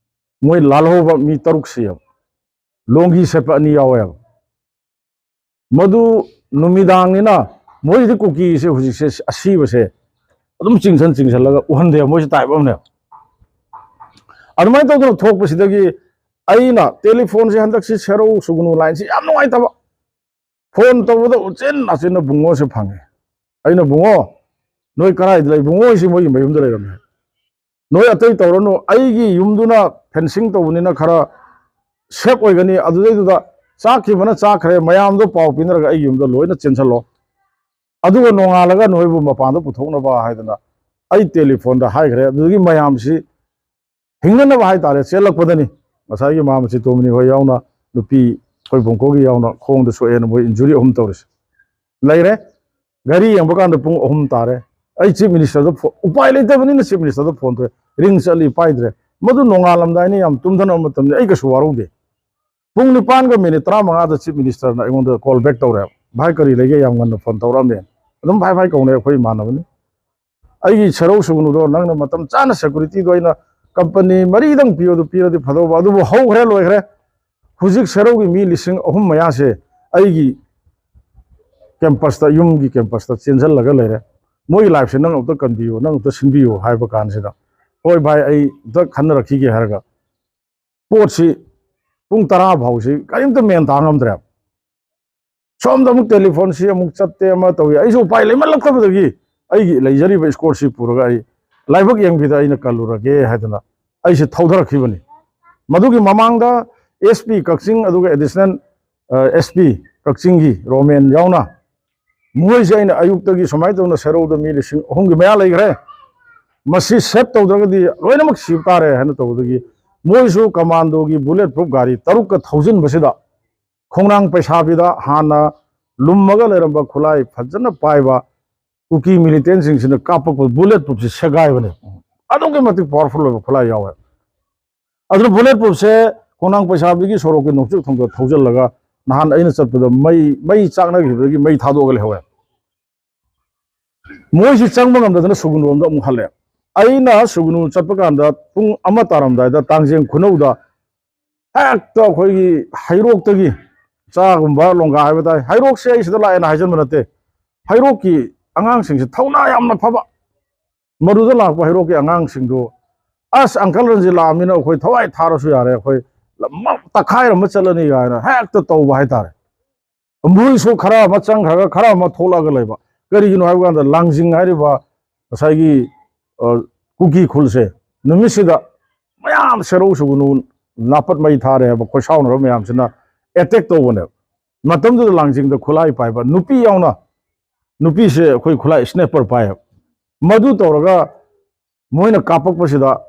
ꯃꯣꯏ ꯂꯥꯜꯍꯧꯕ ꯃꯤ ꯇꯔꯨꯛ ꯁꯤꯌꯦꯕ꯫ ꯂꯣꯡꯒꯤ ꯁꯦꯠꯄ ꯑꯅꯤ ꯌꯥꯎꯋꯦꯕ꯫ ꯃꯗꯨ ꯅꯨꯃꯤꯗꯥꯡꯅꯤꯅ ꯃꯣꯏꯁꯤꯗꯤ ꯀꯨꯀꯤꯁꯦ ꯍꯧꯖꯤꯛꯁꯦ ꯑꯁꯤꯕꯁꯦ ꯑꯗꯨꯝ ꯆꯤꯡꯁꯟ ꯆꯤꯡꯁꯜꯂꯒ ꯎꯍꯟꯗꯦꯕ, ꯃꯣꯏꯁꯦ type ꯑꯃꯅꯦꯕ꯫ ꯑꯗꯨꯃꯥꯏꯅ ꯇꯧꯗꯅ ꯊꯣꯛꯄꯁꯤꯗꯒꯤ ꯑꯩꯅ telephone ꯁꯦ, ꯍꯟꯗꯛꯁꯤ ꯁꯦꯔꯧ ꯁꯨꯒꯅꯨ line ꯁꯤ ꯌꯥꯝ ꯅꯨꯡꯉꯥꯏꯇꯕ, phone ꯇꯧꯕꯗ ꯎꯆꯤꯟ ꯅꯥꯆꯤꯟꯅ ꯕꯨꯡꯉꯣꯁꯦ ꯐꯪꯉꯦ꯫ ꯑꯩꯅ, "ꯕꯨꯡꯉꯣ, ꯅꯣꯏ ꯀꯗꯥꯏꯗ ꯂꯩ?" ꯕꯨꯡꯉꯣ ꯍꯣꯏꯁꯤ ꯃꯣꯏꯒꯤ ꯃꯌꯨꯝꯗ ꯂꯩꯔꯝꯃꯦ꯫ "ꯅꯣꯏ ꯑꯇꯩ ꯇꯧꯔꯅꯨ, ꯑꯩꯒꯤ ꯌꯨꯝꯗꯨꯅ fencing ꯇꯧꯕꯅꯤꯅ ꯈꯔ safe ꯑꯣꯏꯒꯅꯤ, ꯑꯗꯨꯗꯩꯗꯨꯗ ꯆꯥꯛꯈꯤꯕꯅ ꯆꯥꯈ꯭ꯔꯦ, ꯃꯌꯥꯝꯗꯣ ꯄꯥꯎ ꯄꯤꯅꯔꯒ ꯑꯩꯒꯤ ꯌꯨꯝꯗ ꯂꯣꯏꯅ ꯆꯦꯟꯁꯤꯜꯂꯣ, ꯑꯗꯨꯒ ꯅꯣꯡꯉꯥꯜꯂꯒ ꯅꯣꯏꯕꯨ ꯃꯄꯥꯟꯗ ꯄꯨꯊꯣꯛꯅꯕ" ꯍꯥꯏꯗꯅ ꯑꯩ telephone ꯗ ꯍꯥꯏꯈ꯭ꯔꯦ꯫ ꯑꯗꯨꯗꯒꯤ ꯃꯌꯥꯝꯁꯤ ꯍꯤꯡꯅꯅꯕ ꯍꯥꯏꯇꯥꯔꯦ ꯆꯦꯜꯂꯛꯄꯗꯅꯤ꯫ ꯉꯁꯥꯏꯒꯤ ꯃꯥ ꯃꯆꯤꯇꯣꯝꯕꯅꯤ ꯍꯣꯏ ꯌꯥꯎꯅ, ꯅꯨꯄꯤ ꯑꯩꯈꯣꯏ ꯕꯣꯡꯀꯣꯒꯤ ꯌꯥꯎꯅ ꯈꯣꯡꯗ ꯁꯣꯛꯑꯦꯅ ꯃꯣꯏ injury ꯑꯍꯨꯝ ꯇꯧꯔꯤꯁꯦ꯫ ꯂꯩꯔꯦ꯫ ꯘꯔꯤ ꯌꯦꯡꯕ ꯀꯥꯟꯗ ꯄꯨꯡ ꯑꯍꯨꯝ ꯇꯥꯔꯦ꯫ ꯑꯩ chief minister ꯗ ꯐꯣ-, ꯎꯄꯥꯏ ꯂꯩꯇꯕꯅꯤꯅ chief minister ꯗ phone ꯇꯧꯔꯦ꯫ Ring ꯆꯠꯂꯤ, ꯄꯥꯏꯗ꯭ꯔꯦ꯫ ꯃꯗꯨ ꯅꯣꯡꯉꯥꯜꯂꯝꯗꯥꯏꯅ ꯌꯥꯝ ꯇꯨꯝꯊꯅꯕ ꯃꯇꯝꯅꯤ꯫ ꯑꯩ ꯀꯩꯁꯨ ꯋꯥꯔꯧꯗꯦ꯫ ꯄꯨꯡ ꯅꯤꯄꯥꯟꯒ minute ꯇꯔꯥꯃꯉꯥꯗ chief minister ꯅ ꯑꯩꯉꯣꯟꯗ call back ꯇꯧꯔꯦꯕ꯫ "ꯚꯥꯏ, ꯀꯔꯤ ꯂꯩꯒꯦ? ꯌꯥꯝ ꯉꯟꯅ phone ꯇꯧꯔꯛꯑꯝꯃꯦ"꯫ ꯑꯗꯨꯝ ꯚꯥꯏ ꯚꯥꯏ ꯀꯧꯅꯩ, ꯑꯩꯈꯣꯏ ꯏꯃꯥꯟꯅꯕꯅꯤ꯫ "ꯑꯩꯒꯤ ꯁꯦꯔꯧ ꯁꯨꯒꯅꯨꯗꯣ ꯅꯪꯅ ꯃꯇꯝ ꯆꯥꯅ security ꯗꯣ ꯑꯩꯅ company ꯃꯔꯤꯗꯪ ꯄꯤꯌꯣ, ꯑꯗꯨ ꯄꯤꯔꯗꯤ ꯐꯗꯧꯕ, ꯑꯗꯨꯕꯨ ꯍꯧꯈ꯭ꯔꯦ, ꯂꯣꯏꯈ꯭ꯔꯦ꯫ ꯍꯧꯖꯤꯛ ꯁꯦꯔꯧꯒꯤ ꯃꯤ ꯂꯤꯁꯤꯡ ꯑꯍꯨꯝ ꯃꯌꯥꯁꯦ ꯑꯩꯒꯤ campus ꯇ, ꯌꯨꯝꯒꯤ campus ꯇ ꯆꯦꯟꯁꯤꯜꯂꯒ ꯂꯩꯔꯦ"꯫ ꯃꯣꯏꯒꯤ ꯂꯥꯏꯐꯁꯦ ꯅꯪ ꯑꯝꯇ ꯀꯟꯕꯤꯌꯨ, ꯅꯪ ꯑꯝꯇ ꯁꯤꯟꯕꯤꯌꯨ ꯍꯥꯏꯕ ꯀꯥꯟꯁꯤꯗ, "ꯍꯣꯏ ꯚꯥꯏ, ꯑꯩ ꯑꯝꯇ ꯈꯟꯅꯔꯛꯈꯤꯒꯦ" ꯍꯥꯏꯔꯒ ꯄꯣꯠꯁꯤ ꯄꯨꯡ ꯇꯔꯥ ꯐꯥꯎꯁꯤ ꯀꯔꯤꯝꯇ ꯃꯦꯟ ꯇꯥ ꯉꯝꯗ꯭ꯔꯦꯕ꯫ ꯁꯣꯝꯗ ꯑꯃꯨꯛ ꯇꯦꯂꯤꯐꯣꯟꯁꯤ ꯑꯃꯨꯛ ꯆꯠꯇꯦ, ꯑꯃ ꯇꯧꯏ꯫ ꯑꯩꯁꯨ ꯎꯄꯥꯏ ꯂꯩꯃꯜꯂꯛꯇꯕꯗꯒꯤ ꯑꯩꯒꯤ ꯂꯩꯖꯔꯤꯕ ꯁ꯭ꯀꯣꯂꯔꯁꯤꯞ ꯄꯨꯔꯒ ꯑꯩ ꯂꯥꯏꯕꯛ ꯌꯦꯡꯕꯤꯗ ꯑꯩꯅ ꯀꯜꯂꯨꯔꯒꯦ ꯍꯥꯏꯗꯅ ꯑꯩꯁꯦ ꯊꯧꯊꯔꯛꯈꯤꯕꯅꯤ꯫ ꯃꯗꯨꯒꯤ ꯃꯃꯥꯡꯗ ꯑꯦꯁ ꯄꯤ ꯀꯛꯆꯤꯡ, ꯑꯗꯨꯒ ꯑꯦꯗꯤꯁꯅꯦꯜ ꯑꯦꯁ ꯄꯤ ꯀꯛꯆꯤꯡꯒꯤ ꯔꯣꯃꯦꯟ ꯌꯥꯎꯅ, ꯃꯈꯣꯏꯁꯦ ꯑꯩꯅ ꯑꯌꯨꯛꯇꯒꯤ ꯁꯨꯃꯥꯏꯅ ꯇꯧꯅ ꯁꯦꯔꯧꯗ ꯃꯤ ꯂꯤꯁꯤꯡ ꯑꯍꯨꯝꯒꯤ ꯃꯌꯥ ꯂꯩꯈ꯭ꯔꯦ, ꯃꯁꯤ ꯁꯦꯞ ꯇꯧꯗ꯭ꯔꯒꯗꯤ ꯂꯣꯏꯅꯃꯛ ꯁꯤꯕ ꯇꯥꯔꯦ ꯍꯥꯏꯅ ꯇꯧꯕꯗꯒꯤ, ꯃꯣꯏꯁꯨ ꯀꯃꯥꯟꯗꯣꯒꯤ ꯕꯨꯂꯦꯠ ꯄ꯭ꯔꯨꯐ ꯒꯥꯔꯤ ꯇꯔꯨꯛꯀ ꯊꯧꯖꯤꯟꯕꯁꯤꯗ ꯈꯣꯡꯅꯥꯡ ꯄꯩꯁꯥꯕꯤꯗ ꯍꯥꯟꯅ ꯂꯨꯝꯃꯒ ꯂꯩꯔꯝꯕ ꯈꯨꯠꯂꯥꯏ ꯐꯖꯅ ꯄꯥꯏꯕ ꯀꯨꯀꯤ ꯃꯤꯂꯤꯇꯦꯟꯁꯤꯡꯁꯤꯅ ꯀꯥꯞꯄꯛꯄ ꯕꯨꯂꯦꯠ ꯄ꯭ꯔꯨꯐꯁꯤ ꯁꯦꯒꯥꯏꯕꯅꯦ꯫ ꯑꯗꯨꯛꯀꯤ ꯃꯇꯤꯛ ꯄꯋꯥꯔꯐꯨꯜ ꯑꯣꯏꯕ ꯈꯨꯠꯂꯥꯏ ꯌꯥꯎꯋꯦ꯫ ꯑꯗꯨꯅ ꯕꯨꯂꯦꯠ ꯄ꯭ꯔꯨꯐꯁꯦ ꯈꯣꯡꯅꯥꯡ ꯄꯩꯁꯥꯕꯤꯒꯤ ꯁꯣꯔꯣꯛꯀꯤ ꯅꯣꯡꯆꯨꯞ ꯊꯪꯕꯗ ꯊꯧꯖꯤꯜꯂꯒ, ꯅꯍꯥꯟ ꯑꯩꯅ ꯆꯠꯄꯗ ꯃꯩ, ꯃꯩ ꯆꯥꯛꯅꯈꯤꯕꯗꯒꯤ ꯃꯩ ꯊꯥꯗꯣꯛꯑꯒ ꯂꯩꯍꯧꯋꯦ꯫ ꯃꯣꯏꯁꯤ ꯆꯪꯕ ꯉꯝꯗꯗꯅ ꯁꯨꯒꯨꯅꯨꯔꯣꯝꯗ ꯑꯃꯨꯛ ꯍꯜꯂꯦ꯫ ꯑꯩꯅ ꯁꯨꯒꯨꯅꯨ ꯆꯠꯄ ꯀꯥꯟꯗ ꯄꯨꯡ ꯑꯃ ꯇꯥꯔꯝꯗꯥꯏꯗ ꯇꯥꯡꯖꯦꯡ ꯈꯨꯅꯧꯗ ꯍꯦꯛꯇ ꯑꯩꯈꯣꯏꯒꯤ ꯍꯩꯔꯣꯛꯇꯒꯤ ꯆꯥꯒꯨꯝꯕ ꯂꯣꯡꯒꯥ ꯍꯥꯏꯕ ꯇꯥꯏ꯫ ꯍꯩꯔꯣꯛꯁꯦ ꯑꯩ ꯁꯤꯗ ꯂꯥꯛꯑꯦꯅ ꯍꯥꯏꯖꯟꯕ ꯅꯠꯇꯦ꯫ ꯍꯩꯔꯣꯛꯀꯤ ꯑꯉꯥꯡꯁꯤꯡꯁꯦ ꯊꯧꯅꯥ ꯌꯥꯝꯅ ꯐꯕ꯫ ꯃꯗꯨꯗ ꯂꯥꯛꯄ ꯍꯩꯔꯣꯛꯀꯤ ꯑꯉꯥꯡꯁꯤꯡꯗꯨ, "ꯑꯁ, ꯑꯪꯀꯜ ꯔꯟꯖꯤꯠ ꯂꯥꯛꯑꯃꯤꯅ ꯑꯩꯈꯣꯏ ꯊꯋꯥꯏ ꯊꯥꯔꯁꯨ ꯌꯥꯔꯦ, ꯑꯩꯈꯣꯏ ꯂꯝ ꯇꯛꯈꯥꯏꯔꯝꯕ ꯆꯠꯂꯅꯤ" ꯀꯥꯏꯅ ꯍꯦꯛꯇ ꯇꯧꯕ ꯍꯥꯏꯇꯥꯔꯦ꯫ ꯃꯣꯏꯁꯨ ꯈꯔ ꯑꯃ ꯆꯪꯈ꯭ꯔꯒ ꯈꯔ ꯑꯃ ꯊꯣꯛꯂꯛꯑꯒ ꯂꯩꯕ꯫ ꯀꯔꯤꯒꯤꯅꯣ ꯍꯥꯏꯕ ꯀꯥꯟꯗ ꯂꯥꯡꯖꯤꯡ ꯍꯥꯏꯔꯤꯕ ꯉꯁꯥꯏꯒꯤ, ꯑ, ꯀꯨꯀꯤ ꯈꯨꯜꯁꯦ ꯅꯨꯃꯤꯠꯁꯤꯗ ꯃꯌꯥꯝ ꯁꯦꯔꯧ ꯁꯨꯒꯨꯅꯨ ꯅꯥꯄꯠ ꯃꯩ ꯊꯥꯔꯦ ꯍꯥꯏꯕ ꯈꯣꯏꯁꯥꯎꯅꯔꯕ ꯃꯌꯥꯝꯁꯤꯅ ꯑꯦꯇꯦꯛ ꯇꯧꯕꯅꯦꯕ꯫ ꯃꯇꯝꯗꯨꯗ ꯂꯥꯡꯖꯤꯡꯗ ꯈꯨꯠꯂꯥꯏ ꯄꯥꯏꯕ ꯅꯨꯄꯤ ꯌꯥꯎꯅ, ꯅꯨꯄꯤꯁꯦ ꯑꯩꯈꯣꯏ ꯈꯨꯠꯂꯥꯏ ꯁ꯭ꯅꯦꯄꯔ ꯄꯥꯏꯌꯦꯕ꯫ ꯃꯗꯨ ꯇꯧꯔꯒ ꯃꯣꯏꯅ ꯀꯥꯞꯄꯛꯄꯁꯤꯗ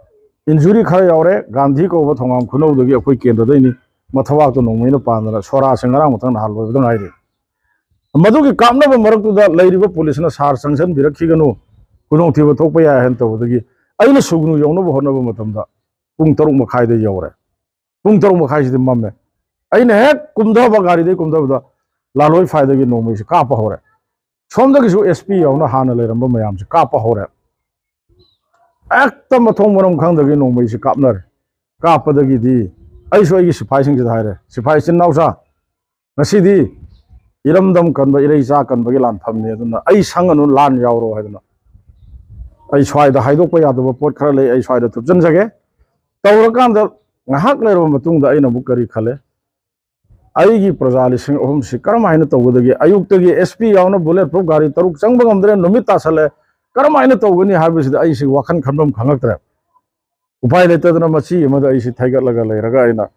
ꯏꯟꯖꯨꯔꯤ ꯈꯔ ꯌꯥꯎꯔꯦ꯫ ꯒꯥꯟꯙꯤ ꯀꯧꯕ ꯊꯣꯉꯥꯝ ꯈꯨꯅꯧꯗꯒꯤ ꯑꯩꯈꯣꯏ ꯀꯦꯟꯗ꯭ꯔꯗꯩꯅꯤ꯫ ꯃꯊꯕꯥꯛꯇꯣ ꯅꯣꯡꯃꯩꯅ ꯄꯥꯟꯗꯅ ꯁꯣꯔꯥꯁꯦ ꯉꯔꯥꯡ ꯃꯊꯪ ꯅꯍꯥꯟ ꯂꯣꯏꯕꯗ ꯉꯥꯏꯔꯤ꯫ ꯃꯗꯨꯒꯤ ꯀꯥꯞꯅꯕ ꯃꯔꯛꯇꯨꯗ ꯂꯩꯔꯤꯕ ꯄꯨꯂꯤꯁꯅ "ꯁꯥꯔ, ꯆꯪꯁꯤꯟꯕꯤꯔꯛꯈꯤꯒꯅꯨ, ꯈꯨꯗꯣꯡꯊꯤꯕ ꯊꯣꯛꯄ ꯌꯥꯏ" ꯍꯥꯏꯅ ꯇꯧꯕꯗꯒꯤ ꯑꯩꯅ ꯁꯨꯒꯅꯨ ꯌꯧꯅꯕ ꯍꯣꯠꯅꯕ ꯃꯇꯝꯗ ꯄꯨꯡ ꯇꯔꯨꯛ ꯃꯈꯥꯏꯗ ꯌꯧꯔꯦ꯫ ꯄꯨꯡ ꯇꯔꯨꯛ ꯃꯈꯥꯏꯁꯤꯗꯤ ꯃꯝꯃꯦ꯫ ꯑꯩꯅ ꯍꯦꯛ ꯀꯨꯝꯊꯕ, ꯒꯥꯔꯤꯗꯒꯤ ꯀꯨꯝꯊꯕꯗ ꯂꯥꯂꯣꯏ ꯐꯥꯏꯗꯒꯤ ꯅꯣꯡꯃꯩꯁꯤ ꯀꯥꯞꯄ ꯍꯧꯔꯦ꯫ ꯁꯣꯝꯗꯒꯤꯁꯨ ꯑꯦꯁ ꯄꯤ ꯌꯥꯎꯅ ꯍꯥꯟꯅ ꯂꯩꯔꯝꯕ ꯃꯌꯥꯝꯁꯤ ꯀꯥꯞꯄ ꯍꯧꯔꯦ꯫ ꯍꯦꯛꯇ ꯃꯊꯣꯡ ꯃꯔꯝ ꯈꯪꯗꯒꯩ ꯅꯣꯡꯃꯩꯁꯤ ꯀꯥꯞꯅꯔꯦ꯫ ꯀꯥꯞꯄꯗꯒꯤꯗꯤ ꯑꯩꯁꯨ ꯑꯩꯒꯤ ꯁꯤꯐꯥꯏꯁꯤꯡꯁꯤꯗ ꯍꯥꯏꯔꯦ, "ꯁꯤꯐꯥꯏ ꯏꯆꯤꯟ ꯏꯅꯥꯎꯁꯥ, ꯉꯁꯤꯗꯤ ꯏꯔꯝꯗꯝ ꯀꯟꯕ, ꯏꯔꯩꯆꯥ ꯀꯟꯕꯒꯤ ꯂꯥꯟꯐꯝꯅꯤ꯫ ꯑꯗꯨꯅ ꯑꯩ ꯁꯪꯉꯅꯨ, ꯂꯥꯟ ꯌꯥꯎꯔꯣ ꯍꯥꯏꯗꯅ ꯑꯩ ꯁ꯭ꯋꯥꯏꯗ ꯍꯥꯏꯗꯣꯛꯄ ꯌꯥꯗꯕ ꯄꯣꯠ ꯈꯔ ꯂꯩ, ꯑꯩ ꯁ꯭ꯋꯥꯏꯗ ꯊꯨꯞꯆꯟꯖꯒꯦ꯫ ꯇꯧꯔꯀꯥꯟꯗ ꯉꯥꯏꯍꯥꯛ ꯂꯩꯔꯕ ꯃꯇꯨꯡꯗ ꯑꯩꯅ ꯑꯃꯨꯛ ꯀꯔꯤ ꯈꯜꯂꯦ? ꯑꯩꯒꯤ ꯄ꯭ꯔꯖꯥ ꯂꯤꯁꯤꯡ ꯑꯍꯨꯝꯁꯤ ꯀꯔꯝ ꯍꯥꯏꯅ ꯇꯧꯒꯗꯒꯦ? ꯑꯌꯨꯛꯇꯒꯤ ꯑꯦꯁ ꯄꯤ ꯌꯥꯎꯅ ꯕꯨꯂꯦꯠ ꯄ꯭ꯔꯨꯐ ꯒꯥꯔꯤ ꯇꯔꯨꯛ ꯆꯪꯕ ꯉꯝꯗ꯭ꯔꯦ, ꯅꯨꯃꯤꯠ ꯇꯥꯁꯜꯂꯦ, ꯀꯔꯝ ꯍꯥꯏꯅ ꯇꯧꯒꯅꯤ ꯍꯥꯏꯕꯁꯤꯗ ꯑꯩꯁꯤ ꯋꯥꯈꯜ ꯈꯟꯐꯝ ꯈꯪꯉꯛꯇ꯭ꯔꯦ꯫ ꯎꯄꯥꯏ ꯂꯩꯇꯗꯅ ꯃꯆꯤ ꯑꯃꯗ ꯑꯩꯁꯤ ꯊꯩꯒꯠꯂꯒ ꯂꯩꯔꯒ ꯑꯩꯅ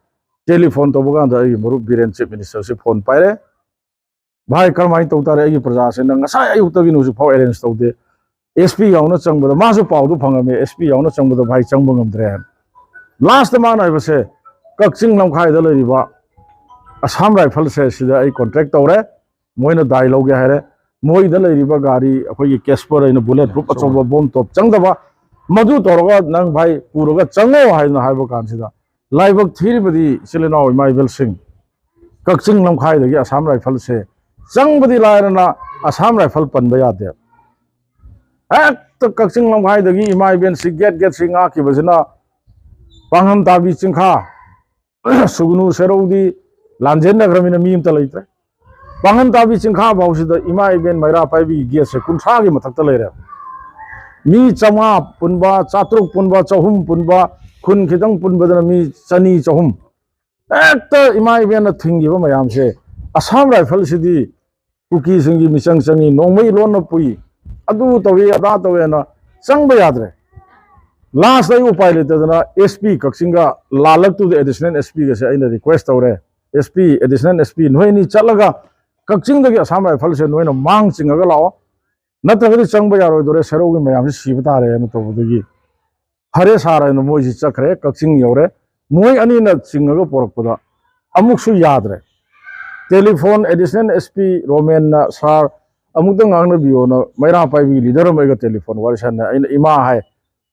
ꯇꯦꯂꯤꯐꯣꯟ ꯇꯧꯕ ꯀꯥꯟꯗ ꯑꯩꯒꯤ ꯃꯔꯨꯞ ꯕꯤꯔꯦꯟ ꯆꯤꯐ ꯃꯤꯅꯤꯁꯇꯔꯁꯤ ꯐꯣꯟ ꯄꯥꯏꯔꯦ꯫ "ꯚꯥꯏ, ꯀꯔꯝꯍꯥꯏꯅ ꯇꯧ ꯇꯥꯔꯦ? ꯑꯩꯒꯤ ꯄ꯭ꯔꯖꯥꯁꯤꯅ ꯉꯁꯥꯏ ꯑꯌꯨꯛꯇꯒꯤꯅ ꯍꯧꯖꯤꯛ ꯐꯥꯎ ꯑꯦꯔꯦꯟꯖ ꯇꯧꯗꯦ꯫ ꯑꯦꯁ ꯄꯤ ꯌꯥꯎꯅ ꯆꯪꯕꯗ", ꯃꯥꯁꯨ ꯄꯥꯎꯗꯨ ꯐꯪꯉꯝꯃꯦ, "ꯑꯦꯁ ꯄꯤ ꯌꯥꯎꯅ ꯆꯪꯕꯗ, ꯚꯥꯏ, ꯆꯪꯕ ꯉꯝꯗ꯭ꯔꯦ" ꯍꯥꯏꯅ꯫ ꯂꯥꯁꯇ ꯃꯥꯅ ꯍꯥꯏꯕꯁꯦ, "ꯀꯛꯆꯤꯡ ꯂꯝꯈꯥꯏꯗ ꯂꯩꯔꯤꯕ ꯑꯁꯥꯝ ꯔꯥꯏꯐꯜꯁꯦ ꯁꯤꯗ ꯑꯩ ꯀꯣꯟꯇ꯭ꯔꯦꯛ ꯇꯧꯔꯦ, ꯃꯣꯏꯅ ꯗꯥꯏ ꯂꯧꯒꯦ ꯍꯥꯏꯔꯦ, ꯃꯣꯏꯗ ꯂꯩꯔꯤꯕ ꯒꯥꯔꯤ, ꯑꯩꯈꯣꯏꯒꯤ ꯀꯦꯁꯄꯔ ꯍꯥꯏꯅ ꯕꯨꯂꯦꯠ ꯄ꯭ꯔꯨꯐ ꯑꯆꯧꯕ, ꯕꯣꯝ ꯇꯣꯞ ꯆꯪꯗꯕ, ꯃꯗꯨ ꯇꯧꯔꯒ ꯅꯪ, ꯚꯥꯏ, ꯄꯨꯔꯒ ꯆꯪꯉꯣ" ꯍꯥꯏꯗꯅ ꯍꯥꯏꯕ ꯀꯥꯟꯁꯤꯗ, ꯂꯥꯏꯕꯛ ꯊꯤꯔꯤꯕꯗꯤ ꯏꯆꯤꯜ ꯏꯅꯥꯎ ꯏꯃꯥ ꯏꯕꯦꯜꯁꯤꯡ, ꯀꯛꯆꯤꯡ ꯂꯝꯈꯥꯏꯗꯒꯤ ꯑꯁꯥꯝ ꯔꯥꯏꯐꯜꯁꯦ ꯆꯪꯕꯗꯤ ꯂꯥꯏꯔꯅ ꯑꯁꯥꯝ ꯔꯥꯏꯐꯜ ꯄꯟꯕ ꯌꯥꯗꯦ꯫ ꯍꯦꯛꯇ ꯀꯛꯆꯤꯡ ꯂꯝꯈꯥꯏꯗꯒꯤ ꯏꯃꯥ ꯏꯕꯦꯟꯁꯤ ꯒꯦꯠ ꯒꯦꯠꯁꯤ ꯉꯥꯛꯈꯤꯕꯁꯤꯅ ꯄꯥꯡꯒꯟ ꯇꯥꯕꯤ ꯆꯤꯡꯈꯥ, ꯁꯨꯒꯅꯨ ꯁꯦꯔꯧꯗꯤ ꯂꯥꯟꯖꯦꯟꯅꯈ꯭ꯔꯃꯤꯅ ꯃꯤ ꯑꯝꯇ ꯂꯩꯇ꯭ꯔꯦ꯫ ꯄꯥꯡꯒꯟ ꯇꯥꯕꯤ ꯆꯤꯡꯈꯥ ꯐꯥꯎꯁꯤꯗ ꯏꯃꯥ ꯏꯕꯦꯟ ꯃꯩꯔꯥ ꯄꯥꯏꯕꯤꯒꯤ ꯒꯦꯠꯁꯦ ꯀꯨꯟꯊ꯭ꯔꯥꯒꯤ ꯃꯊꯛꯇ ꯂꯩꯔꯦ꯫ ꯃꯤ ꯆꯥꯝꯃꯉꯥ ꯄꯨꯟꯕ, ꯆꯥꯇ꯭ꯔꯨꯛ ꯄꯨꯟꯕ, ꯆꯍꯨꯝ ꯄꯨꯟꯕ, ꯈꯨꯟ ꯈꯤꯇꯪ ꯄꯨꯟꯕꯗꯅ ꯃꯤ ꯆꯅꯤ, ꯆꯍꯨꯝ꯫ ꯍꯦꯛꯇ ꯏꯃꯥ ꯏꯕꯦꯟꯅ ꯊꯤꯡꯈꯤꯕ ꯃꯌꯥꯝꯁꯦ, ꯑꯁꯥꯝ ꯔꯥꯏꯐꯜꯁꯤꯗꯤ ꯀꯨꯀꯤꯁꯤꯡꯒꯤ ꯃꯤꯆꯪ ꯆꯪꯉꯤ, ꯅꯣꯡꯃꯩ ꯂꯣꯟꯅ ꯄꯨꯏ, ꯑꯗꯨ ꯇꯧꯏ, ꯑꯗꯥ ꯇꯧꯏꯅ ꯆꯪꯕ ꯌꯥꯗ꯭ꯔꯦ꯫ ꯂꯥꯁꯇ ꯑꯩ ꯎꯄꯥꯏ ꯂꯩꯇꯗꯅ ꯑꯦꯁ ꯄꯤ ꯀꯛꯆꯤꯡꯒ ꯂꯥꯜꯂꯛꯇꯨꯗ ꯑꯦꯗꯤꯁꯅꯦꯜ ꯑꯦꯁ ꯄꯤꯒꯁꯦ ꯑꯩꯅ ꯔꯤꯀ꯭ꯋꯦꯁ ꯇꯧꯔꯦ, "S P, additional S P, ꯅꯣꯏ ꯑꯅꯤ ꯆꯠꯂꯒ ꯀꯛꯆꯤꯡꯗꯒꯤ ꯑꯁꯥꯝ ꯔꯥꯏꯐꯜꯁꯦ ꯅꯣꯏꯅ ꯃꯥꯡ ꯆꯤꯡꯉꯒ ꯂꯥꯛꯑꯣ, ꯅꯠꯇ꯭ꯔꯒꯗꯤ ꯆꯪꯕ ꯌꯥꯔꯣꯏꯗꯣꯔꯦ, ꯁꯦꯔꯧꯒꯤ ꯃꯌꯥꯝꯁꯤ ꯁꯤꯕ ꯇꯥꯔꯦ" ꯍꯥꯏꯅ ꯇꯧꯕꯗꯒꯤ, "ꯐꯔꯦ ꯁꯥꯔ" ꯍꯥꯏꯅ ꯃꯣꯏꯁꯤ ꯆꯠꯈ꯭ꯔꯦ꯫ ꯀꯛꯆꯤꯡ ꯌꯧꯔꯦ꯫ ꯃꯣꯏ ꯑꯅꯤꯅ ꯆꯤꯡꯉꯒ ꯄꯣꯔꯛꯄꯗ ꯑꯃꯨꯛꯁꯨ ꯌꯥꯗ꯭ꯔꯦ꯫ ꯇꯦꯂꯤꯐꯣꯟ ꯑꯦꯗꯤꯁꯅꯦꯜ ꯑꯦꯁ ꯄꯤ ꯔꯣꯃꯦꯟꯅ, "ꯁꯥꯔ, ꯑꯃꯨꯛꯇ ꯉꯥꯡꯅꯕꯤꯌꯣꯅ" ꯃꯩꯔꯥ ꯄꯥꯏꯕꯤꯒꯤ ꯂꯤꯗꯔ ꯑꯃ ꯑꯩꯒ ꯇꯦꯂꯤꯐꯣꯟ ꯋꯥꯔꯤ ꯁꯥꯟꯅꯩ꯫ ꯑꯩꯅ, "ꯏꯃꯥ", ꯍꯥꯏ,